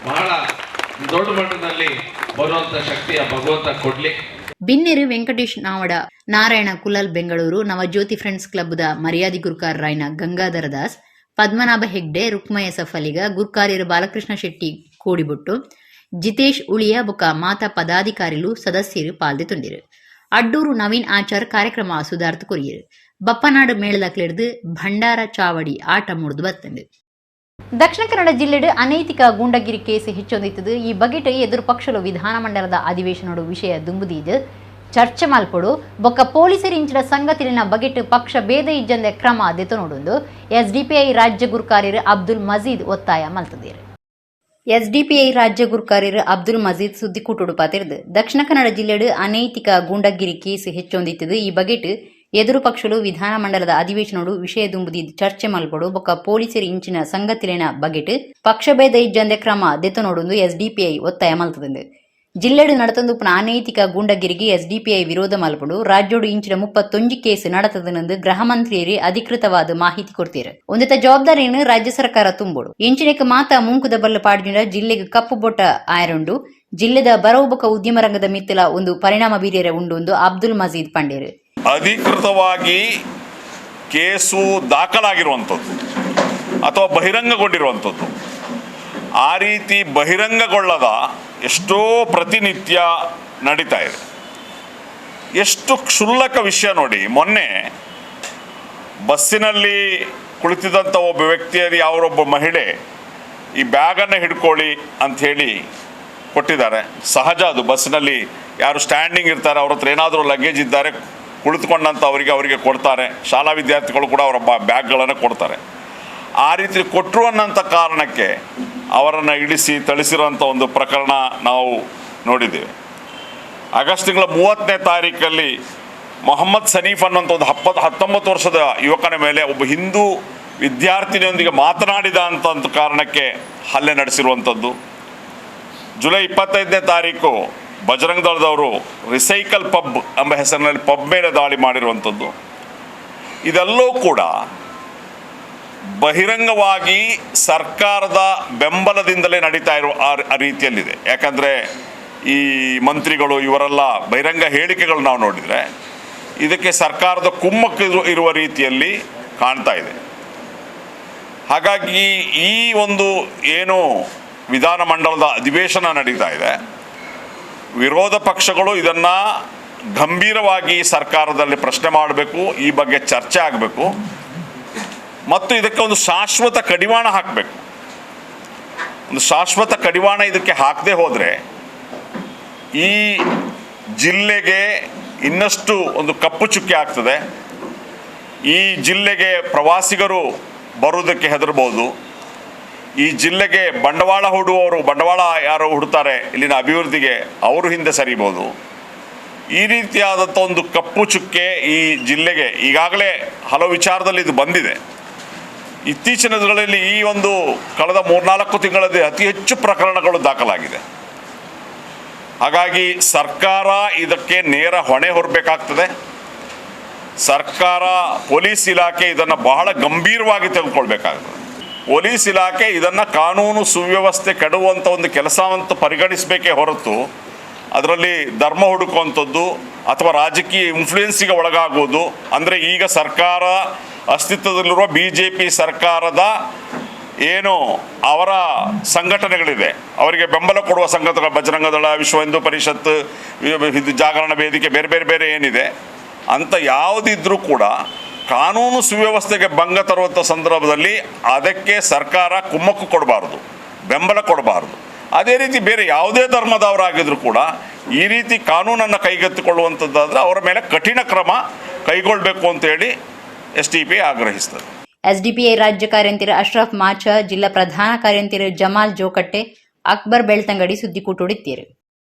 ಬಹಳ ದೊಡ್ಡ ಮಟ್ಟದಲ್ಲಿ ಬರುವಂಥ ಶಕ್ತಿಯ ಭಗವಂತ ಕೊಡಲಿ. ಬಿನ್ನೆರು ವೆಂಕಟೇಶ್ ನಾವಡ, ನಾರಾಯಣ ಕುಲಾಲ್ ಬೆಂಗಳೂರು, ನವಜ್ಯೋತಿ ಫ್ರೆಂಡ್ಸ್ ಕ್ಲಬ್ದ ಮರ್ಯಾದಿ ಗುರ್ಕಾರ್ ರಾಯ್ನ ಗಂಗಾಧರ ದಾಸ್, ಪದ್ಮನಾಭ ಹೆಗ್ಡೆ, ರುಕ್ಮಯ ಸಫಲಿಗ, ಗುರ್ಕಾರ್ಯರು ಬಾಲಕೃಷ್ಣ ಶೆಟ್ಟಿ ಕೋಡಿಬೊಟ್ಟು, ಜಿತೇಶ್ ಉಳಿಯ ಬೊಕ ಮಾತಾ ಪದಾಧಿಕಾರಿಲು ಸದಸ್ಯರು ಪಾಲ್ದೆ ತುಂಡಿರು. ಅಡ್ಡೂರು ನವೀನ್ ಆಚಾರ್ ಕಾರ್ಯಕ್ರಮ ಸುಧಾರ್ಥ ಕೊರಿಯರು. ಬಪ್ಪನಾಡು ಮೇಳದಕ್ಲೆಡ್ದು ಭಂಡಾರ ಚಾವಡಿ ಆಟ ಮೂಡ್ದು ಬತ್ತಂಡು. ದಕ್ಷಿಣ ಕನ್ನಡ ಜಿಲ್ಲೆಡು ಅನೈತಿಕ ಗೂಂಡಗಿರಿ ಕೇಸ್ ಹೆಚ್ಚೊಂದಿತ್ತದು. ಈ ಬಗೆಟ್ ಎದುರು ಪಕ್ಷಲು ವಿಧಾನಮಂಡಲದ ಅಧಿವೇಶನಡು ವಿಷಯ ದುಂಬುದೀದು ಚರ್ಚೆ ಮಲ್ಪೊಡು ಬೊಕ್ಕ ಪೊಲೀಸರು ಇಂಚಿನ ಸಂಗತಿಲಿನ ಬಗೆಟ್ ಪಕ್ಷ ಭೇದ ಇಜ್ಜಂದೆ ಕ್ರಮ ದೆತೊನೊಡುಂದು ಎಸ್ಡಿಪಿಐ ರಾಜ್ಯ ಗುರ್ಕಾರ್ಯರು ಅಬ್ದುಲ್ ಮಜೀದ್ ಒತ್ತಾಯ ಮಲ್ತದೇರು. ಎಸ್ಡಿಪಿಐ ರಾಜ್ಯ ಗುರ್ಕಾರ್ಯರು ಅಬ್ದುಲ್ ಮಜೀದ್ ಸುದ್ದಿಕೂಟುಡು ಪಾತೆರ್ದು ದಕ್ಷಿಣ ಕನ್ನಡ ಜಿಲ್ಲೆಡು ಅನೈತಿಕ ಗೂಂಡಗಿರಿ ಕೇಸ್ ಹೆಚ್ಚೊಂದಿತ್ತದು. ಈ ಬಗೆಟ್ ಎದುರು ಪಕ್ಷಲು ವಿಧಾನಮಂಡಲದ ಅಧಿವೇಶನಡು ವಿಷಯ ದುಂಬುದಿ ಚರ್ಚೆ ಮಲ್ಪೊಡು ಬೊಕ್ಕ ಪೊಲೀಸರು ಇಂಚಿನ ಸಂಗತಿಲಿನ ಬಗೆಟ್ ಪಕ್ಷಭೇದ ಇಜ್ಜಂದೆ ಕ್ರಮ ದೆತೊನೊಡುಂದು ಎಸ್ಡಿಪಿಐ ಒತ್ತಾಯ ಮಲ್ತದಂದು. ಜಿಲ್ಲೆಡು ನಡತೊಂದುಪ್ಪುನ ಅನೈತಿಕ ಗೂಂಡಗಿರಿಗೆ ಎಸ್ಡಿಪಿಐ ವಿರೋಧ ಮಲ್ಪುಂಡು. ರಾಜ್ಯೋಡು ಇಂಚಿನ 31 ಕೇಸ್ ನಡತದನೆಂದು ಗೃಹ ಮಂತ್ರಿಯರು ಅಧಿಕೃತವಾದ ಮಾಹಿತಿ ಕೊಡ್ತೀರು. ಒಂದಿತ ಜವಾಬ್ದಾರಿಯನ್ನು ರಾಜ್ಯ ಸರ್ಕಾರ ತುಂಬೋಡು. ಇಂಚಿನಕ್ಕೆ ಮಾತಾ ಮೂಂಕುದ ಬಲ್ಲು ಪಾಡ್ಜಿಂಡ ಜಿಲ್ಲೆಗೆ ಕಪ್ಪು ಬೊಟ್ಟ ಆಯರುಂಡು. ಜಿಲ್ಲೆದ ಬರವು ಬೊಕ ಉದ್ಯಮ ರಂಗದ ಮಿತ್ತಲ ಒಂದು ಪರಿಣಾಮ ಬೀರಿಯರೆ ಉಂಡು ಎಂದು ಅಬ್ದುಲ್ ಮಜೀದ್ ಪಂಡೇರು. ಅಧಿಕೃತವಾಗಿ ಕೇಸು ದಾಖಲಾಗಿರುವಂಥದ್ದು ಅಥವಾ ಬಹಿರಂಗಗೊಂಡಿರುವಂಥದ್ದು, ಆ ರೀತಿ ಬಹಿರಂಗಗೊಳ್ಳದ ಎಷ್ಟೋ ಪ್ರತಿನಿತ್ಯ ನಡೀತಾ ಇದೆ. ಎಷ್ಟು ಕ್ಷುಲ್ಲಕ ವಿಷಯ ನೋಡಿ, ಮೊನ್ನೆ ಬಸ್ಸಿನಲ್ಲಿ ಕುಳಿತಿದ್ದಂಥ ಒಬ್ಬ ವ್ಯಕ್ತಿಯಲ್ಲಿ ಅವರೊಬ್ಬ ಮಹಿಳೆ ಈ ಬ್ಯಾಗನ್ನು ಹಿಡ್ಕೊಳ್ಳಿ ಅಂಥೇಳಿ ಕೊಟ್ಟಿದ್ದಾರೆ. ಸಹಜ ಅದು, ಬಸ್ಸಿನಲ್ಲಿ ಯಾರು ಸ್ಟ್ಯಾಂಡಿಂಗ್ ಇರ್ತಾರೆ ಅವ್ರ ಹತ್ರ ಏನಾದರೂ ಲಗೇಜ್ ಇದ್ದಾರೆ ಕುಳಿತುಕೊಂಡಂಥ ಅವರಿಗೆ ಕೊಡ್ತಾರೆ. ಶಾಲಾ ವಿದ್ಯಾರ್ಥಿಗಳು ಕೂಡ ಅವರ ಬ್ಯಾಗ್ಗಳನ್ನು ಕೊಡ್ತಾರೆ. ಆ ರೀತಿ ಕೊಟ್ಟರು ಅನ್ನೋಂಥ ಕಾರಣಕ್ಕೆ ಅವರನ್ನು ಇಳಿಸಿ ಥಳಿಸಿರುವಂಥ ಒಂದು ಪ್ರಕರಣ ನಾವು ನೋಡಿದ್ದೇವೆ. ಆಗಸ್ಟ್ ತಿಂಗಳ 30ನೇ ತಾರೀಕಲ್ಲಿ ಮೊಹಮ್ಮದ್ ಸನೀಫ್ ಅನ್ನುವಂಥ ಒಂದು 19 ವರ್ಷದ ಯುವಕನ ಮೇಲೆ ಒಬ್ಬ ಹಿಂದೂ ವಿದ್ಯಾರ್ಥಿನಿಯೊಂದಿಗೆ ಮಾತನಾಡಿದ ಅಂತ ಕಾರಣಕ್ಕೆ ಹಲ್ಲೆ ನಡೆಸಿರುವಂಥದ್ದು. ಜುಲೈ 25ನೇ ತಾರೀಕು ಬಜರಂಗ ದಳದವರು ರಿಸೈಕಲ್ ಪಬ್ ಎಂಬ ಹೆಸರಿನಲ್ಲಿ ಪಬ್ ಮೇಲೆ ದಾಳಿ ಮಾಡಿರುವಂಥದ್ದು. ಇದೆಲ್ಲವೂ ಕೂಡ ಬಹಿರಂಗವಾಗಿ ಸರ್ಕಾರದ ಬೆಂಬಲದಿಂದಲೇ ನಡೀತಾ ಇರುವ ಆ ರೀತಿಯಲ್ಲಿದೆ. ಯಾಕಂದರೆ ಈ ಮಂತ್ರಿಗಳು ಇವರೆಲ್ಲ ಬಹಿರಂಗ ಹೇಳಿಕೆಗಳು ನಾವು ನೋಡಿದರೆ ಇದಕ್ಕೆ ಸರ್ಕಾರದ ಕುಮ್ಮಕ್ಕು ಇರುವ ರೀತಿಯಲ್ಲಿ ಕಾಣ್ತಾ ಇದೆ. ಹಾಗಾಗಿ ಈ ಒಂದು ಏನು ವಿಧಾನಮಂಡಲದ ಅಧಿವೇಶನ ನಡೀತಾ ಇದೆ, ವಿರೋಧ ಪಕ್ಷಗಳು ಇದನ್ನು ಗಂಭೀರವಾಗಿ ಸರ್ಕಾರದಲ್ಲಿ ಪ್ರಶ್ನೆ ಮಾಡಬೇಕು, ಈ ಬಗ್ಗೆ ಚರ್ಚೆ ಆಗಬೇಕು ಮತ್ತು ಇದಕ್ಕೆ ಒಂದು ಶಾಶ್ವತ ಕಡಿವಾಣ ಹಾಕಬೇಕು. ಒಂದು ಶಾಶ್ವತ ಕಡಿವಾಣ ಇದಕ್ಕೆ ಹಾಕದೆ ಹೋದರೆ ಈ ಜಿಲ್ಲೆಗೆ ಇನ್ನಷ್ಟು ಒಂದು ಕಪ್ಪು ಚುಕ್ಕೆ ಆಗ್ತದೆ. ಈ ಜಿಲ್ಲೆಗೆ ಪ್ರವಾಸಿಗರು ಬರುವುದಕ್ಕೆ ಹೆದರ್ಬೋದು. ಈ ಜಿಲ್ಲೆಗೆ ಬಂಡವಾಳ ಹೂಡುವವರು, ಬಂಡವಾಳ ಯಾರು ಹುಡ್ತಾರೆ ಇಲ್ಲಿನ ಅಭಿವೃದ್ಧಿಗೆ, ಅವರು ಹಿಂದೆ ಸರಿಬೋದು. ಈ ರೀತಿಯಾದಂಥ ಒಂದು ಕಪ್ಪು ಚುಕ್ಕೆ ಈ ಜಿಲ್ಲೆಗೆ ಈಗಾಗಲೇ ಹಲವು ವಿಚಾರದಲ್ಲಿ ಇದು ಬಂದಿದೆ. ಇತ್ತೀಚಿನ ದಿನಗಳಲ್ಲಿ ಈ ಒಂದು ಕಳೆದ 3-4 ತಿಂಗಳಲ್ಲಿ ಅತಿ ಹೆಚ್ಚು ಪ್ರಕರಣಗಳು ದಾಖಲಾಗಿದೆ. ಹಾಗಾಗಿ ಸರ್ಕಾರ ಇದಕ್ಕೆ ನೇರ ಹೊಣೆ ಹೊರಬೇಕಾಗ್ತದೆ. ಸರ್ಕಾರ, ಪೊಲೀಸ್ ಇಲಾಖೆ ಇದನ್ನು ಬಹಳ ಗಂಭೀರವಾಗಿ ತೆಗೆದುಕೊಳ್ಬೇಕಾಗ್ತದೆ. ಪೊಲೀಸ್ ಇಲಾಖೆ ಇದನ್ನು ಕಾನೂನು ಸುವ್ಯವಸ್ಥೆ ಕೆಡುವಂಥ ಒಂದು ಕೆಲಸವಂತೂ ಪರಿಗಣಿಸಬೇಕೇ ಹೊರತು ಅದರಲ್ಲಿ ಧರ್ಮ ಹುಡುಕುವಂಥದ್ದು ಅಥವಾ ರಾಜಕೀಯ ಇನ್ಫ್ಲೂಯೆನ್ಸಿಗೆ ಒಳಗಾಗುವುದು, ಅಂದರೆ ಈಗ ಸರ್ಕಾರ ಅಸ್ತಿತ್ವದಲ್ಲಿರುವ BJP ಸರ್ಕಾರದ ಏನು ಅವರ ಸಂಘಟನೆಗಳಿದೆ, ಅವರಿಗೆ ಬೆಂಬಲ ಕೊಡುವ ಸಂಘಟನೆಗಳು, ಬಜರಂಗ ದಳ, ವಿಶ್ವ ಹಿಂದೂ ಪರಿಷತ್, ಇದು ಜಾಗರಣ ವೇದಿಕೆ, ಬೇರೆ ಬೇರೆ ಬೇರೆ ಏನಿದೆ ಅಂತ ಯಾವುದಿದ್ರೂ ಕೂಡ ಕಾನೂನು ಸುವ್ಯವಸ್ಥೆಗೆ ಭಂಗ ತರುವಂಥ ಸಂದರ್ಭದಲ್ಲಿ ಅದಕ್ಕೆ ಸರ್ಕಾರ ಕುಮ್ಮಕ್ಕು ಕೊಡಬಾರ್ದು, ಬೆಂಬಲ ಕೊಡಬಾರ್ದು. ಅದೇ ರೀತಿ ಬೇರೆ ಯಾವುದೇ ಧರ್ಮದವರಾಗಿದ್ರೂ ಕೂಡ ಈ ರೀತಿ ಕಾನೂನನ್ನು ಕೈಗೆತ್ತಿಕೊಳ್ಳುವಂಥದ್ದಾದರೆ ಅವರ ಮೇಲೆ ಕಠಿಣ ಕ್ರಮ ಕೈಗೊಳ್ಳಬೇಕು ಅಂತೇಳಿ ಎಸ್ ಡಿ ಪಿ ಆಗ್ರಹಿಸ್ತದೆ. ಎಸ್ಡಿಪಿಐ ರಾಜ್ಯ ಕಾರ್ಯಂತಿರ ಅಶ್ರಫ್ ಮಾಚ, ಜಿಲ್ಲಾ ಪ್ರಧಾನ ಕಾರ್ಯಂತಿರ ಜಮಾಲ್ ಜೋಕಟ್ಟೆ, ಅಕ್ಬರ್ ಬೆಳ್ತಂಗಡಿ ಸುದ್ದಿಕೂಟುಡಿತ್ತೀರು.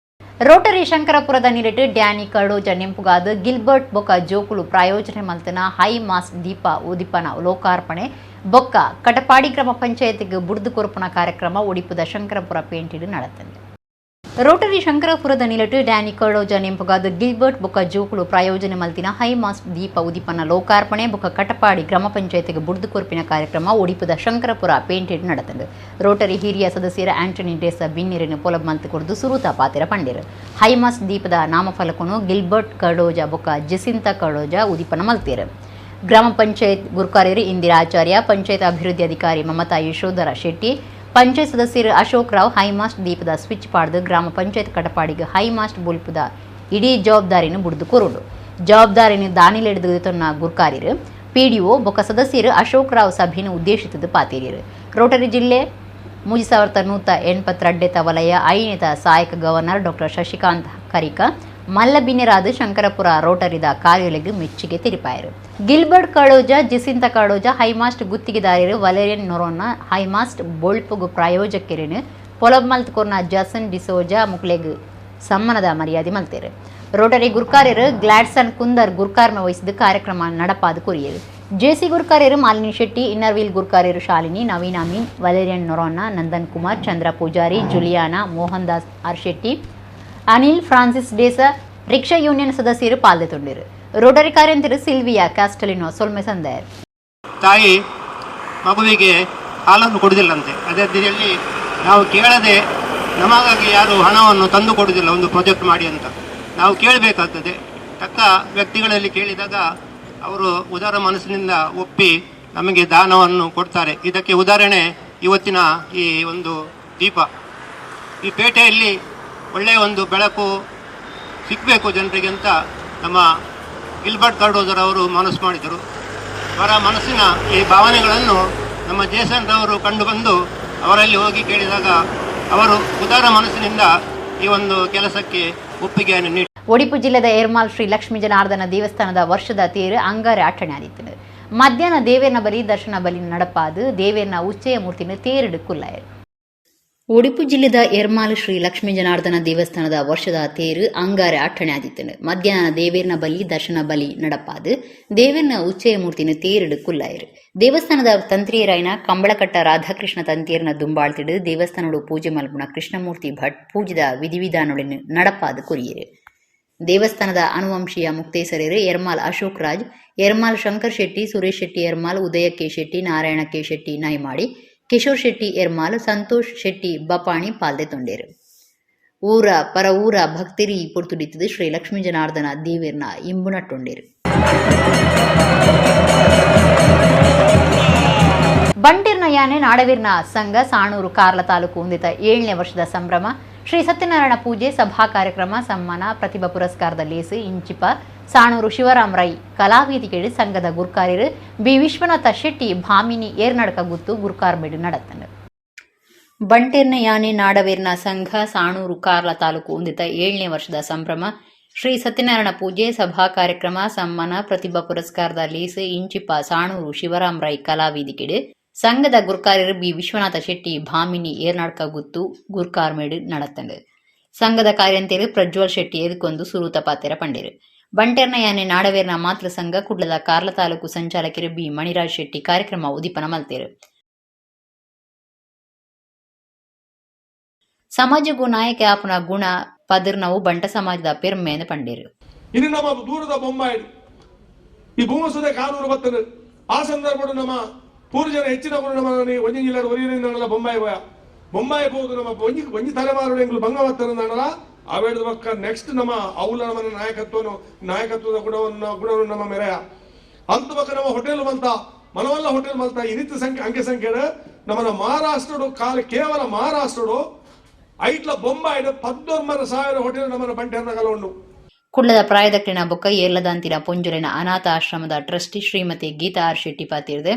ರೋಟರಿ ಶಂಕರಪುರದ ನಿಲೆಟ್ ಡ್ಯಾನಿ ಕಡೋಜ ನೆಂಪುಗಾದ ಗಿಲ್ಬರ್ಟ್ ಬೊಕ್ಕ ಜೋಕುಲು ಪ್ರಾಯೋಜನೆ ಮಲ್ತನ ಹೈ ಮಾಸ್ ದೀಪ ಉದಿಪನ ಲೋಕಾರ್ಪಣೆ ಬೊಕ್ಕ ಕಟಪಾಡಿ ಗ್ರಾಮ ಪಂಚಾಯತ್ಗೆ ಬುಡ್ದು ಕೊರ್ಪುನ ಕಾರ್ಯಕ್ರಮ ಒಡಿಪುದ ಶಂಕರಪುರ ಪೇಂಟಿಡ್ ನಡತಂದೆ. ರೋಟರಿ ಶಂಕರಪುರದ ನಿಲಟು ಡ್ಯಾನಿ ಕಡೋಜ ನೆಂಪುಗಾದ ಗಿಲ್ಬರ್ಟ್ ಬೊಕ್ಕ ಜೋಕುಲು ಪ್ರಾಯೋಜನೆ ಮಲ್ತಿನ ಹೈ ಮಾಸ್ ದೀಪ ಉದಿಪನ ಲೋಕಾರ್ಪಣೆ ಬೊಕ್ಕ ಕಟಪಾಡಿ ಗ್ರಾಮ ಪಂಚಾಯತ್ಗೆ ಬುಡ್ದು ಕೊರ್ಪಿನ ಕಾರ್ಯಕ್ರಮ ಒಡಿಪುದ ಶಂಕರಪುರ ಪೇಂಟೆಡ್ ನಡತಂದು. ರೋಟರಿ ಹಿರಿಯ ಸದಸ್ಯರ ಆಂಟನಿ ಡೇಸ ಬಿನ್ನಿರನ್ನು ಪೊಲಬ್ ಮಲ್ತು ಕೊರ್ದು ಸುರೂತ ಪಾತಿರ ಪಂಡಿರು. ಹೈಮಾಸ್ ದೀಪದ ನಾಮಫಲಕನು ಗಿಲ್ಬರ್ಟ್ ಕಡೋಜ ಬೊಕ್ಕ ಜೆಸಿಂತ ಕಡೋಜ ಉದಿಪನ ಮಲ್ತೇರು. ಗ್ರಾಮ ಪಂಚಾಯತ್ ಗುರುಕಾರ್ಯರು ಇಂದಿರಾ ಆಚಾರ್ಯ, ಪಂಚಾಯತ್ ಅಭಿವೃದ್ಧಿ ಅಧಿಕಾರಿ ಮಮತಾ ಯಶೋಧರ ಶೆಟ್ಟಿ, ಪಂಚಾಯತ್ ಸದಸ್ಯರು ಅಶೋಕ್ ರಾವ್ ಹೈಮಾಸ್ಟ್ ದೀಪದ ಸ್ವಿಚ್ ಪಾಡ್ದು ಗ್ರಾಮ ಪಂಚಾಯತ್ ಕಟಪಾಡಿಗೆ ಹೈಮಾಸ್ಟ್ ಬೊಲ್ಪುದ ಇಡೀ ಜವಾಬ್ದಾರಿನ ಬುಡ್ದು ಕೊರುಂಡು. ಜವಾಬ್ದಾರಿನ ದಾನಿಲೆಡ್ದು ತನ್ನ ಗುರ್ಕಾರ್ಯರು, ಪಿಡಿಒ ಬೊಕ್ಕ ಸದಸ್ಯರು ಅಶೋಕ್ ರಾವ್ ಸಭೆಯನ್ನು ಉದ್ದೇಶಿತದ್ದು ಪಾತೇರಿಯರು. ರೋಟರಿ ಜಿಲ್ಲೆ 3182 ವಲಯ ಐನೇತ ಸಹಾಯಕ ಗವರ್ನರ್ ಡಾಕ್ಟರ್ ಶಶಿಕಾಂತ್ ಕರಿಕ ಮಲ್ಲಬಿನ್ಯರಾದ ಶಂಕರಪುರ ರೋಟರಿದ ಕಾರ್ಯಾಲಯಕ್ಕೆ ಮೆಚ್ಚುಗೆ ತೆರಿಪಾಯರು. ಗಿಲ್ಬರ್ಟ್ ಕಾಡೋಜ, ಜಿಸಿಂತ ಕಾಡೋಜ ಹೈಮಾಸ್ಟ್ ಗುತ್ತಿಗೆದಾರರು ವಲೇರಿಯನ್ ನೊರೋನ್ನ ಹೈಮಾಸ್ಟ್ ಬೊಳ್ಪುಗು ಪ್ರಾಯೋಜಕರಿನ ಪೊಲಬ್ ಮಲ್ತ್ ಕೊರ್ನ ಜಸನ್ ಡಿಸೋಜಾ ಮುಕ್ಲೆಗ್ ಸಮ್ಮನದ ಮರ್ಯಾದೆ ಮಲ್ತೇರು. ರೋಟರಿ ಗುರ್ಕಾರ್ಯರು ಗ್ಲಾಡ್ಸನ್ ಕುಂದರ್ ಗುರ್ಕಾರ್ಮ ವಹಿಸಿದ ಕಾರ್ಯಕ್ರಮ ನಡಪಾದ ಕೊರಿಯರು. ಜೆಸಿ ಗುರ್ಕಾರ್ಯರು ಮಾಲಿನಿ ಶೆಟ್ಟಿ, ಇನ್ನರ್ವೀಲ್ ಗುರ್ಕಾರ್ಯರು Shalini, Naveen Amin, Valerian Noronha, Nandan Kumar, Chandra Poojary, Juliana, Mohan Das R Shetty, Anil Francis D'Sa, rickshaw union ಸದಸ್ಯರು ಪಾಲ್ಗೊಂಡಿರು. ರೋಟರಿ ಕಾರ್ಯಂತರು ಸಿಲ್ವಿಯಾ ಕ್ಯಾಸ್ಟಲಿನೋ ಸೊಲ್ಮೆ ಸಂದಾಯರು. ತಾಯಿ ಮಗುವಿಗೆ ಹಾಲನ್ನು ಕೊಡುವುದಿಲ್ಲಂತೆ. ಅದೇ ರೀತಿಯಲ್ಲಿ ನಾವು ಕೇಳದೆ ನಮಗಾಗಿ ಯಾರು ಹಣವನ್ನು ತಂದು ಕೊಡುವುದಿಲ್ಲ. ಒಂದು ಪ್ರಾಜೆಕ್ಟ್ ಮಾಡಿ ಅಂತ ನಾವು ಕೇಳಬೇಕಾಗ್ತದೆ. ತಕ್ಕ ವ್ಯಕ್ತಿಗಳಲ್ಲಿ ಕೇಳಿದಾಗ ಅವರು ಉದಾರ ಮನಸ್ಸಿನಿಂದ ಒಪ್ಪಿ ನಮಗೆ ದಾನವನ್ನು ಕೊಡ್ತಾರೆ. ಇದಕ್ಕೆ ಉದಾಹರಣೆ ಇವತ್ತಿನ ಈ ಒಂದು ದೀಪ. ಈ ಪೇಟೆಯಲ್ಲಿ ಒಳ್ಳೆಯ ಒಂದು ಬೆಳಕು ಸಿಗಬೇಕು ಜನರಿಗೆ ಅಂತ ನಮ್ಮ ಗಿಲ್ಬರ್ಟ್ ಕಾರ್ಡೋಜರ್ ಮನಸ್ಸು ಮಾಡಿದರು. ಅವರ ಮನಸ್ಸಿನ ಈ ಭಾವನೆಗಳನ್ನು ನಮ್ಮ ಜೇಸನ್ ರವರು ಕಂಡುಬಂದು ಅವರಲ್ಲಿ ಹೋಗಿ ಕೇಳಿದಾಗ ಅವರು ಉದಾರ ಮನಸ್ಸಿನಿಂದ ಈ ಒಂದು ಕೆಲಸಕ್ಕೆ ಒಪ್ಪಿಗೆಯನ್ನು ನೀಡಿ ಒಡಿಪು ಜಿಲ್ಲೆದ ಏರ್ಮಾಲ್ ಶ್ರೀ ಲಕ್ಷ್ಮೀ ಜನಾರ್ದನ ದೇವಸ್ಥಾನದ ವರ್ಷದ ತೇರು ಅಂಗಾರೆ ಅಟ್ಟಣೆ ಆದಿತ್ತದು. ಮಧ್ಯಾಹ್ನ ದೇವೇರ್ನ ಬಲಿ ದರ್ಶನ ಬಲಿ ನಡಪಾದು ದೇವೇರ್ನ ಉಚ್ಚಯ ಮೂರ್ತಿನ ತೇರಿಡು ಕುಲ್ಲಾಯರು. ಒಡಿಪು ಜಿಲ್ಲೆದ ಎರ್ಮಾಲ್ ಶ್ರೀ ಲಕ್ಷ್ಮೀ ಜನಾರ್ದನ ದೇವಸ್ಥಾನದ ವರ್ಷದ ತೇರು ಅಂಗಾರೆ ಅಟ್ಟಣೆ ಆದಿತ್ತನು. ಮಧ್ಯಾಹ್ನ ದೇವೇರ್ನ ಬಲಿ ದರ್ಶನ ಬಲಿ ನಡಪಾದು ದೇವೇರ್ನ ಉಚ್ಚಯ ಮೂರ್ತಿನ ತೇರಿಡು ಕುಲ್ಲಾಯರು. ದೇವಸ್ಥಾನದ ತಂತ್ರಿಯರಾಯನ ಕಂಬಳಕಟ್ಟ ರಾಧಾಕೃಷ್ಣ ತಂತಿಯರ್ನ ದುಂಬಾಳ್ತಿಡು ದೇವಸ್ಥಾನಡು ಪೂಜೆ ಮಲ್ಪುಣ ಕೃಷ್ಣಮೂರ್ತಿ ಭಟ್ ಪೂಜಿದ ವಿಧಿವಿಧಾನೊಳಿನ ನಡಪಾದು ಕೊರಿಯರು. ದೇವಸ್ಥಾನದ ಅನುವಂಶೀಯ ಮುಕ್ತೇಸರರು ಎರ್ಮಾಲ್ ಅಶೋಕ್ ರಾಜ್, ಎರ್ಮಾಲ್ ಶಂಕರ್ ಶೆಟ್ಟಿ, ಸುರೇಶ್ ಶೆಟ್ಟಿ ಎರ್ಮಾಲ್, ಉದಯ ಕೆ ಶೆಟ್ಟಿ, ನಾರಾಯಣ ಕೆ ಶೆಟ್ಟಿ ನಾಯ್ಮಾಡಿ, ಕಿಶೋರ್ ಶೆಟ್ಟಿ ಎರ್ಮಾಲ್, ಸಂತೋಷ್ ಶೆಟ್ಟಿ ಬಪಾಣಿ ಪಾಲ್ದೆ ತೊಂಡೇರು. ಊರ ಪರ ಊರ ಭಕ್ತಿರಿ ಪೊರ್ತುಡಿತ್ತದು ಶ್ರೀ ಲಕ್ಷ್ಮೀ ಜನಾರ್ದನ ದೇವಿರ್ನ ಇಂಬುನಟ್ಟೊಂಡೇರು. ಬಂಟಿರ್ನ ಯಾನೆ ನಾಡವೀರ್ನ ಸಂಘ ಸಾಣೂರು ಕಾರ್ಲ ತಾಲೂಕು ಹೊಂದಿತ 7ನೇ ವರ್ಷದ ಸಂಭ್ರಮ. ಶ್ರೀ ಸತ್ಯನಾರಾಯಣ ಪೂಜೆ, ಸಭಾ ಕಾರ್ಯಕ್ರಮ, ಸಮ್ಮಾನ, ಪ್ರತಿಭಾ ಪುರಸ್ಕಾರದ ಲೇಸು ಇಂಚಿಪ ಸಾಣೂರು ಶಿವರಾಮ್ ರೈ ಕಲಾವೇದಿಕೆಡು ಸಂಘದ ಗುರ್ಕಾರ್ಯರು ಬಿ ವಿಶ್ವನಾಥ ಶೆಟ್ಟಿ ಭಾಮಿನಿ ಏರ್ನಡಕ ಗುತ್ತು ಗುರ್ಕಾರ್ಮೆಡು ನಡತ್ತನು. ಬಂಟೇರ್ನ ಯಾನೆ ನಾಡವೀರ್ನ ಸಂಘ ಸಾಣೂರು ಕಾರ್ಲ ತಾಲೂಕು ಹೊಂದಿತ 7ನೇ ವರ್ಷದ ಸಂಭ್ರಮ. ಶ್ರೀ ಸತ್ಯನಾರಾಯಣ ಪೂಜೆ, ಸಭಾ ಕಾರ್ಯಕ್ರಮ, ಸಮ್ಮಾನ, ಪ್ರತಿಭಾ ಪುರಸ್ಕಾರದ ಲೇಸು ಇಂಚಿಪ ಸಾಣೂರು ಶಿವರಾಮ್ ರೈ ಕಲಾವೇದಿಕೆಡು ಸಂಘದ ಗುರ್ಕಾರ್ಯರು ಬಿ ವಿಶ್ವನಾಥ ಶೆಟ್ಟಿ ಭಾಮಿನಿ ಏರ್ನಾಡ್ಕ ಗುತ್ತು ಗುರ್ಕಾರ್ಮೇಡು ನಡತ್ತಂಡು. ಸಂಘದ ಕಾರ್ಯಂತೆರು ಪ್ರಜ್ವಲ್ ಶೆಟ್ಟಿ ಎದುಕೊಂದು ಸುರೂತ ಪಾತೆರ ಪಂಡೇರು. ಬಂಟೆರ್ನ ಯಾನೆ ನಾಡವೇರ್ನ ಮಾತೃ ಸಂಘ ಕುಡ್ಲದ ಕಾರ್ಲ ತಾಲೂಕು ಸಂಚಾಲಕರು ಬಿ ಮಣಿರಾಜ್ ಶೆಟ್ಟಿ ಕಾರ್ಯಕ್ರಮ ಉದಿಪನ ಮಲ್ತೇರು. ಸಮಾಜಗೂ ನಾಯಕ ಆಪುನ ಗುಣ ಪದಿರ್ನವು ಬಂಟ ಸಮಾಜದ ಪೆರ್ಮೆಂದು ಪಂಡೇರು. ಇನ್ನು ನಮ್ಮ ದೂರದ ಬೊಂಬಾಯಿ ಈ ಭೂಮಸುದೆ ಕಾನೂನು ಬರ್ತದೆ. ಆ ಸಂದರ್ಭ ನಮ್ಮ ಪೂರ್ವಜನ ಹೆಚ್ಚಿನ ನಮ್ಮ ಒಂಜಿ ಜಿಲ್ಲೆ ಒರಿಯಿಂದ ಬೊಂಬಾಯಿ ಹೋಯ ಬೊಂಬಾಯಿ ಹೋಗುದು. ನಮ್ಮ ಒಂಜಿ ಒಂಜಿ ತಲೆಮಾರು ಎಂಗ್ಲು ಬಂಗ ಬತ್ತರಂದಾಣಲ ಅವೇಡ್ದ ಬಕ್ಕ ನೆಕ್ಸ್ಟ್ ನಮ್ಮ ಅವಲ ನಮ್ಮ ನಾಯಕತ್ವನು ನಾಯಕತ್ವದ ಗುಣವನ್ನು ಗುಣವನ್ನು ನಮ್ಮ ಮೆರೆಯ ಅಂತ ಬಕ್ಕ ನಮ್ಮ ಹೋಟೆಲ್ ಮಲ್ತ ಮನವಲ್ಲ ಹೋಟೆಲ್ ಮಲ್ತ ಈ ರೀತಿ ಸಂಖ್ಯೆ ಅಂಕೆ ಸಂಖ್ಯೆ ನಮ್ಮನ ಮಹಾರಾಷ್ಟ್ರಡು ಕಾಲ ಕೇವಲ ಮಹಾರಾಷ್ಟ್ರಡು ಐಟ್ಲ ಬೊಂಬಾಯಿಡ್ 19,000 ಹೋಟೆಲ್ ನಮ್ಮನ ಬಂಟೆರ್ನಗಲ ಉಂಡು. ಕುಳ್ಳದ ಪ್ರಾಯದಕ್ಕಿನ ಬೊಕ್ಕ ಏರ್ಲದಾಂತಿನ ಪೊಂಜುಲಿನ ಅನಾಥ ಆಶ್ರಮದ ಟ್ರಸ್ಟಿ ಶ್ರೀಮತಿ ಗೀತಾ ಆರ್ ಶೆಟ್ಟಿ ಪಾತಿರ್ದೆ.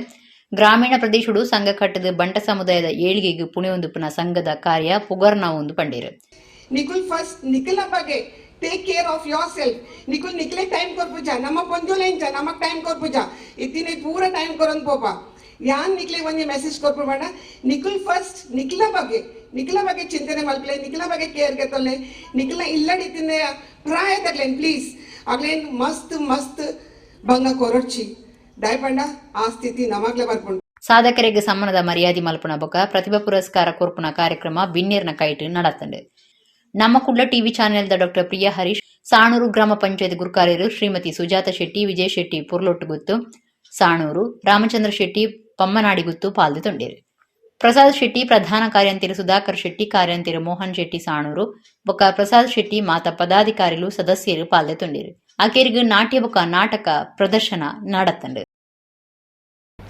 ಗ್ರಾಮೀಣ ಪ್ರದೇಶಡು ಸಂಘ ಕಟ್ಟದ ಬಂಟ ಸಮುದಾಯದ ಏಳಿಗೆಗೆ ಪುಣೆಯೊಂದುಪುನ ಸಂಘದ ಕಾರ್ಯ ಪುಗರ್ನ ಒಂದು ಪಂಡೇರು. ನಿಕುಲ್ ಫಸ್ಟ್ ನಿಖಲ ಬಗ್ಗೆ take care of your self. ನಿಕುಲ್ ನಿಖಲೆ time ಕೊರ್ಪುಜ, ನಮ್ಮ ಪೊಂಜೋಲೆ ಇಂಚ ನಮಕ್ ಟೈಮ್ ಕೊರ್ಪುಜ, ಇತ್ತಿನ ಪೂರ ಟೈಮ್ ಕೊರೊಂದು ಪೋಪ. ಯಾನ್ ನಿಕ್ಲೆ ಒಂಜಿ ಮೆಸೇಜ್ ಕೊರ್ಪು ಬೇಡ, ನಿಖುಲ್ ಫಸ್ಟ್ ನಿಖಲ ಬಗ್ಗೆ, ನಿಖಲ ಬಗ್ಗೆ ಚಿಂತನೆ ಮಲ್ಪಲೆ, ನಿಖಲ ಬಗ್ಗೆ ಕೇರ್ ಗೆತ್ತೊಲ್ಲೆ, ನಿಖಲ ಇಲ್ಲಡಿತ್ತಿನ ಪ್ರಾಯ ತಗ್ಲೇನ್ ಪ್ಲೀಸ್ ಆಗ್ಲೇನ್ ಮಸ್ತ್ ಮಸ್ತ್ ಭಂಗ ಕೊರೊಡ್ಚಿ ದಾಯಪಂಡ ಆ ಸ್ಥಿತಿ ನಮಗ್ಲೆ ಬರ್ಪುಂಡು. ಸಾಧಕರಿಗೆ ಸಮ್ಮಾನದ ಮರ್ಯಾದೆ ಮಲ್ಪುನ ಬೊಕ ಪ್ರತಿಭಾ ಪುರಸ್ಕಾರ ಕೊರ್ಪುನ ಕಾರ್ಯಕ್ರಮ ಬಿನ್ನೇರ್ನ ಕೈಟ್ ನಡತಂಡು. ನಮ್ಮ ಕುಡ್ಲ ಟಿವಿ ಚಾನೆಲ್ದ ಡಾಕ್ಟರ್ ಪ್ರಿಯಾ ಹರೀಶ್, ಸಾಣೂರು ಗ್ರಾಮ ಪಂಚಾಯತ್ ಗುರುಕಾರ್ಯರು ಶ್ರೀಮತಿ ಸುಜಾತ ಶೆಟ್ಟಿ, ವಿಜಯ ಶೆಟ್ಟಿ ಪುರ್ಲೊಟ್ಟುಗುತ್ತು, ಸಾಣೂರು ರಾಮಚಂದ್ರ ಶೆಟ್ಟಿ ಪಮ್ಮನಾಡಿಗುತ್ತು ಪಾಲ್ದು ತೊಂಡೇರು. ಪ್ರಸಾದ್ ಶೆಟ್ಟಿ ಪ್ರಧಾನ ಕಾರ್ಯಂತಿರು ಸುಧಾಕರ್ ಶೆಟ್ಟಿ, ಕಾರ್ಯಂತಿರು ಮೋಹನ್ ಶೆಟ್ಟಿ ಸಾಣೂರು ಬೊಕ ಪ್ರಸಾದ್ ಶೆಟ್ಟಿ ಮಾತ ಪದಾಧಿಕಾರಿಲು ಸದಸ್ಯರು ಪಾಲ್ದೆ ತೊಂಡೇರು. ಆಕೇರಿಗು ನಾಟ್ಯ ಬೊಕ ನಾಟಕ ಪ್ರದರ್ಶನ ನಡತಂಡು.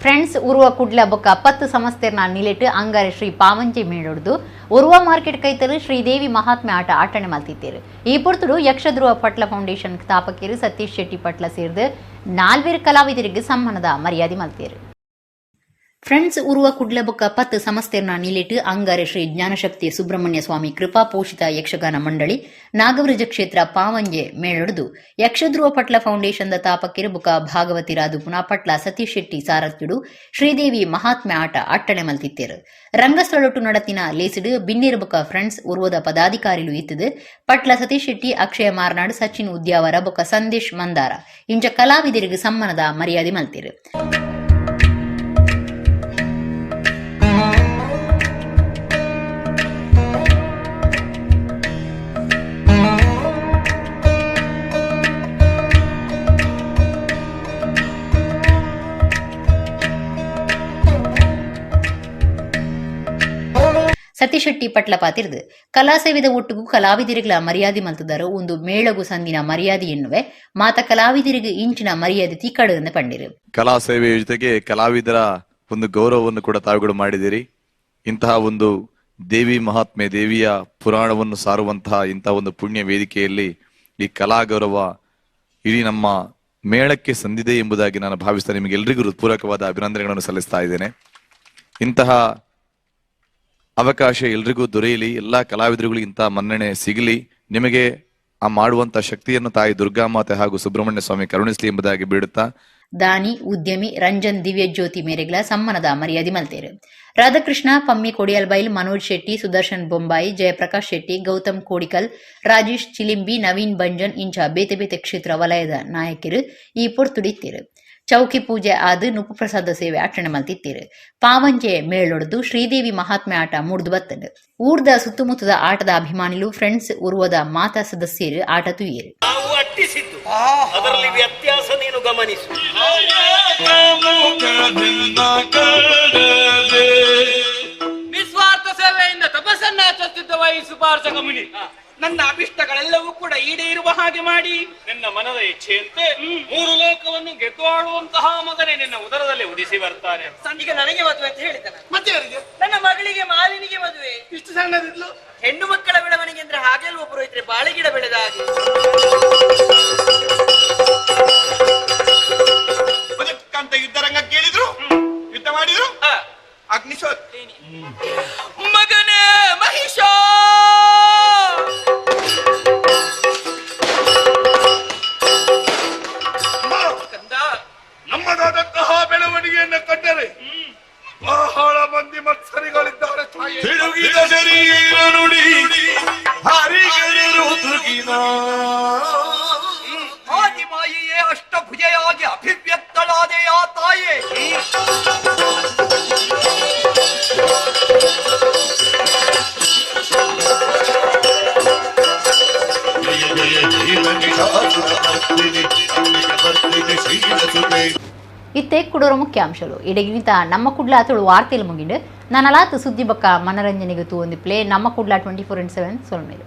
ಫ್ರೆಂಡ್ಸ್ ಉರುವ ಕುಡ್ಲ ಬೊಕ್ಕ 10 ಸಂಸ್ಥೆರ್ನ ನಿಲೆಟ್ ಅಂಗಾರೆ ಶ್ರೀ ಪಾವಂಜೆ ಮೇಳೊಡ್ದು ಉರುವ ಮಾರ್ಕೆಟ್ ಕೈತಲು ಶ್ರೀದೇವಿ ಮಹಾತ್ಮೆ ಆಟ ಆಟಣೆ ಮಲ್ತಿತ್ತೇರು. ಈ ಪೊರ್ತುಡು ಯಕ್ಷಧ್ರುವ ಪಟ್ಲ ಫೌಂಡೇಶನ್ ಸ್ಥಾಪಕರು ಸತೀಶ್ ಶೆಟ್ಟಿ ಪಟ್ಲ ಸೇರ್ದು ನಾಲ್ವೇರು ಕಲಾವಿದರಿಗೆ ಸಮ್ಮಾನದ ಮರ್ಯಾದೆ ಮಲ್ತೇರು. ಫ್ರೆಂಡ್ಸ್ ಉರುವ ಕುಡ್ಲ ಬೊಕ್ಕ 10 ಸಂಸ್ಥೆರ್ನ ನಿಲೆಟ್ ಅಂಗಾರೆ ಶ್ರೀ ಜ್ಞಾನಶಕ್ತಿ ಸುಬ್ರಹ್ಮಣ್ಯ ಸ್ವಾಮಿ ಕೃಪಾ ಪೋಷಿತ ಯಕ್ಷಗಾನ ಮಂಡಳಿ ನಾಗವೃಜ ಕ್ಷೇತ್ರ ಪಾವಂಜೆ ಮೇಳೊಡ್ದು ಯಕ್ಷಧ್ರುವ ಪಟ್ಲ ಫೌಂಡೇಶನ್ the ತಾಪಕಿರು ಬುಕ ಭಾಗವತಿರಾದು ಪುನಾ ಪಟ್ಲ ಸತೀಶ್ ಶೆಟ್ಟಿ ಸಾರಥ್ಯುಡು ಶ್ರೀದೇವಿ ಮಹಾತ್ಮೆ ಆಟ ಅಟ್ಟಣೆ ಮಲ್ತಿತ್ತೇರು. ರಂಗಸ್ಥಳೊಟ್ಟು ನಡತಿನ ಲೇಸಿಡು ಬಿನ್ನೇರು ಬುಕ ಫ್ರೆಂಡ್ಸ್ ಉರ್ವದ ಪದಾಧಿಕಾರಿಲು ಇತ್ತದು ಪಟ್ಲ ಸತೀಶ್ ಶೆಟ್ಟಿ, ಅಕ್ಷಯ ಮಾರ್ನಾಡ್, ಸಚಿನ್ ಉದ್ಯಾವರ ಬೊಕ ಸಂದೇಶ್ ಮಂದಾರ ಇಂಚ ಕಲಾವಿದರಿಗೆ ಸಮ್ಮಾನದ ಮರ್ಯಾದೆ ಮಲ್ತಿರು. ಸತೀಶೆಟ್ಟಿ ಪಟ್ಲ ಪಾತಿರ್ದು ಕಲಾಸೇವಿದ ಒಟ್ಟುಗು ಕಲಾವಿದರಿಗಳ ಮರ್ಯಾದೆ ಮಲ್ತದಾರು ಒಂದು ಮೇಳಗು ಸಂದಿನ ಮರ್ಯಾದೆ ಎನ್ನುವೆ ಮಾತ ಕಲಾವಿದರಿಗೆ ಇಂಚಿನ ಮರ್ಯಾದೆ ತಿಕ್ಕಡು ಎಂದು ಪಂಡಿರು. ಕಲಾ ಸೇವೆಯ ಜೊತೆಗೆ ಕಲಾವಿದರ ಒಂದು ಗೌರವವನ್ನು ಕೂಡ ತಾವುಗಳು ಮಾಡಿದಿರಿ. ಇಂತಹ ಒಂದು ದೇವಿ ಮಹಾತ್ಮೆ, ದೇವಿಯ ಪುರಾಣವನ್ನು ಸಾರುವಂತಹ ಇಂತಹ ಒಂದು ಪುಣ್ಯ ವೇದಿಕೆಯಲ್ಲಿ ಈ ಕಲಾ ಗೌರವ ಇಡೀ ನಮ್ಮ ಮೇಳಕ್ಕೆ ಸಂದಿದೆ ಎಂಬುದಾಗಿ ನಾನು ಭಾವಿಸ್ತಾ ನಿಮಗೆಲ್ಲರಿಗೂ ಹೃತ್ಪೂರ್ವಕವಾದ ಅಭಿನಂದನೆಗಳನ್ನು ಸಲ್ಲಿಸ್ತಾ ಇದ್ದೇನೆ. ಇಂತಹ ಅವಕಾಶ ಎಲ್ರಿಗೂ ದೊರೆಯಲಿ, ಎಲ್ಲ ಕಲಾವಿದರುಗಳಿಗೆ ಇಂತಹ ಮನ್ನಣೆ ಸಿಗಲಿ, ನಿಮಗೆ ಆ ಮಾಡುವಂತ ಶಕ್ತಿಯನ್ನು ತಾಯಿ ದುರ್ಗಾ ಮಾತೆ ಹಾಗೂ ಸುಬ್ರಹ್ಮಣ್ಯ ಸ್ವಾಮಿ ಕರುಣಿಸಲಿ ಎಂಬುದಾಗಿ ಬೇಡುತ್ತಾ. ದಾನಿ ಉದ್ಯಮಿ ರಂಜನ್ ದಿವ್ಯಜ್ಯೋತಿ ಮೇರೆಗಳ ಸಮ್ಮಾನದ ಮರ್ಯಾದೆ ಮಲ್ತೇರು. ರಾಧಾಕೃಷ್ಣ ಪಮ್ಮಿ ಕೊಡಿಯಲ್ಬೈಲ್, ಮನೋಜ್ ಶೆಟ್ಟಿ, ಸುದರ್ಶನ್ ಬೊಂಬಾಯಿ, ಜಯಪ್ರಕಾಶ್ ಶೆಟ್ಟಿ, ಗೌತಮ್ ಕೋಡಿಕಲ್, ರಾಜೇಶ್ ಚಿಲಿಂಬಿ, ನವೀನ್ ಬಂಜನ್ ಇಂಚ ಬೇತೆ ಬೇತೆ ಕ್ಷೇತ್ರ ವಲಯದ ನಾಯಕರು ಈ ಪೊರ್ತುಡಿತ್ತೀರು. ಚೌಕಿ ಪೂಜೆ ಆದ್ ನುಪ್ಪು ಪ್ರಸಾದ ಸೇವೆ ಅಟ್ಟಣೆ ಮಲ್ತಿತ್ತೀರು. ಪಾವಂಜೆ ಮೇಳೊಡ್ದು ಶ್ರೀದೇವಿ ಮಹಾತ್ಮೆ ಆಟ ಮೂಡ್ದು ಬತ್ತಂಡು. ಊರ್ದ ಸುತ್ತಮುತ್ತದ ಆಟದ ಅಭಿಮಾನಿಲು ಫ್ರೆಂಡ್ಸ್ ಉರುವದ ಮಾತಾ ಸದಸ್ಯರು ಆಟ ತುಯ್ಯರು. ನಾವು ಅಟ್ಟಿಸಿದ್ದು ಅದರಲ್ಲಿ ವ್ಯತ್ಯಾಸ ನೀನು ಗಮನಿಸು. ನಿಸ್ವಾರ್ಥ ಸೇವೆಯಿಂದ ತಪಸ್ಸನ್ನ ಆಚರಿಸುತ್ತಿದ್ದವ ಈ ಸುಪಾರ್ಶಕ ಮುನಿ. ನನ್ನ ಅಭಿಷ್ಟಗಳೆಲ್ಲವೂ ಕೂಡ ಈಡೇರುವ ಹಾಗೆ ಮಾಡಿ ನಿನ್ನ ಮನದ ಇಚ್ಛೆಯಂತೆ 3 ಲೋಕವನ್ನು ಗೆದ್ದು ಆಳುವಂತಹ ಮಗನೇ ನಿನ್ನ ಉದರದಲ್ಲಿ ಉದಿಸಿ ಬರ್ತಾನೆ. ಈಗ ನನಗೆ ಮದುವೆ ಅಂತ ಹೇಳಿದ್ದಾನೆ. ಮತ್ತೆ ಯಾರಿಗೆ? ನನ್ನ ಮಗಳಿಗೆ ಮಾಲಿನಿಗೆ ಮದುವೆ. ಇಷ್ಟು ಸಣ್ಣದಿದ್ಲು. ಹೆಣ್ಣು ಮಕ್ಕಳ ಬೆಳವಣಿಗೆ ಅಂದ್ರೆ ಹಾಗೆ ಒಬ್ಬರು ಇದ್ರೆ ಬಾಳೆಗಿಡ ಬೆಳೆದ ಹಾಗೆ. ಅಂತ ಯುದ್ಧರಂಗ ಕೇಳಿದ್ರು, ಯುದ್ಧ ಮಾಡಿದ್ರು, ಅಗ್ನಿಶೋತ್ ಮಗನೇ ಮಹಿಷ. ನಮ್ಮದಾದಂತಹ ಬೆಳವಣಿಗೆಯನ್ನು ಕಂಡರೆ ಬಹಳ ಮಂದಿ ಮತ್ಸರಿಗಳಿದ್ದಾರೆ. ತಿರುಗಿದ ಶರೀರ ನುಡಿ ಹರಿಗರು ತುರುಗಿನ ಆದಿಮಾಯಿಯೇ ಅಷ್ಟಭುಜೆಯಾಗಿ ಅಭಿವ್ಯಕ್ತಳಾದೆಯ ತಾಯೇ. ಇತ್ತೆ ಕುಡೋರ ಮುಖ್ಯಾಂಶಗಳು. ಇಡಗಿನಿತ ನಮ್ಮ ಕುಡ್ಲ ತುಳು ವಾರ್ತೆಲು ಮುಗಿಂಡು ನಾನಲಾತು ಸುದ್ದಿ ಬಕ್ಕ ಮನರಂಜನೆಗೆ ತೂ ಒಂದು ಪ್ಲೇ ನಮ್ಮ ಕುಡ್ಲ 24x7 ಸೊಲ್ಮೇಲು.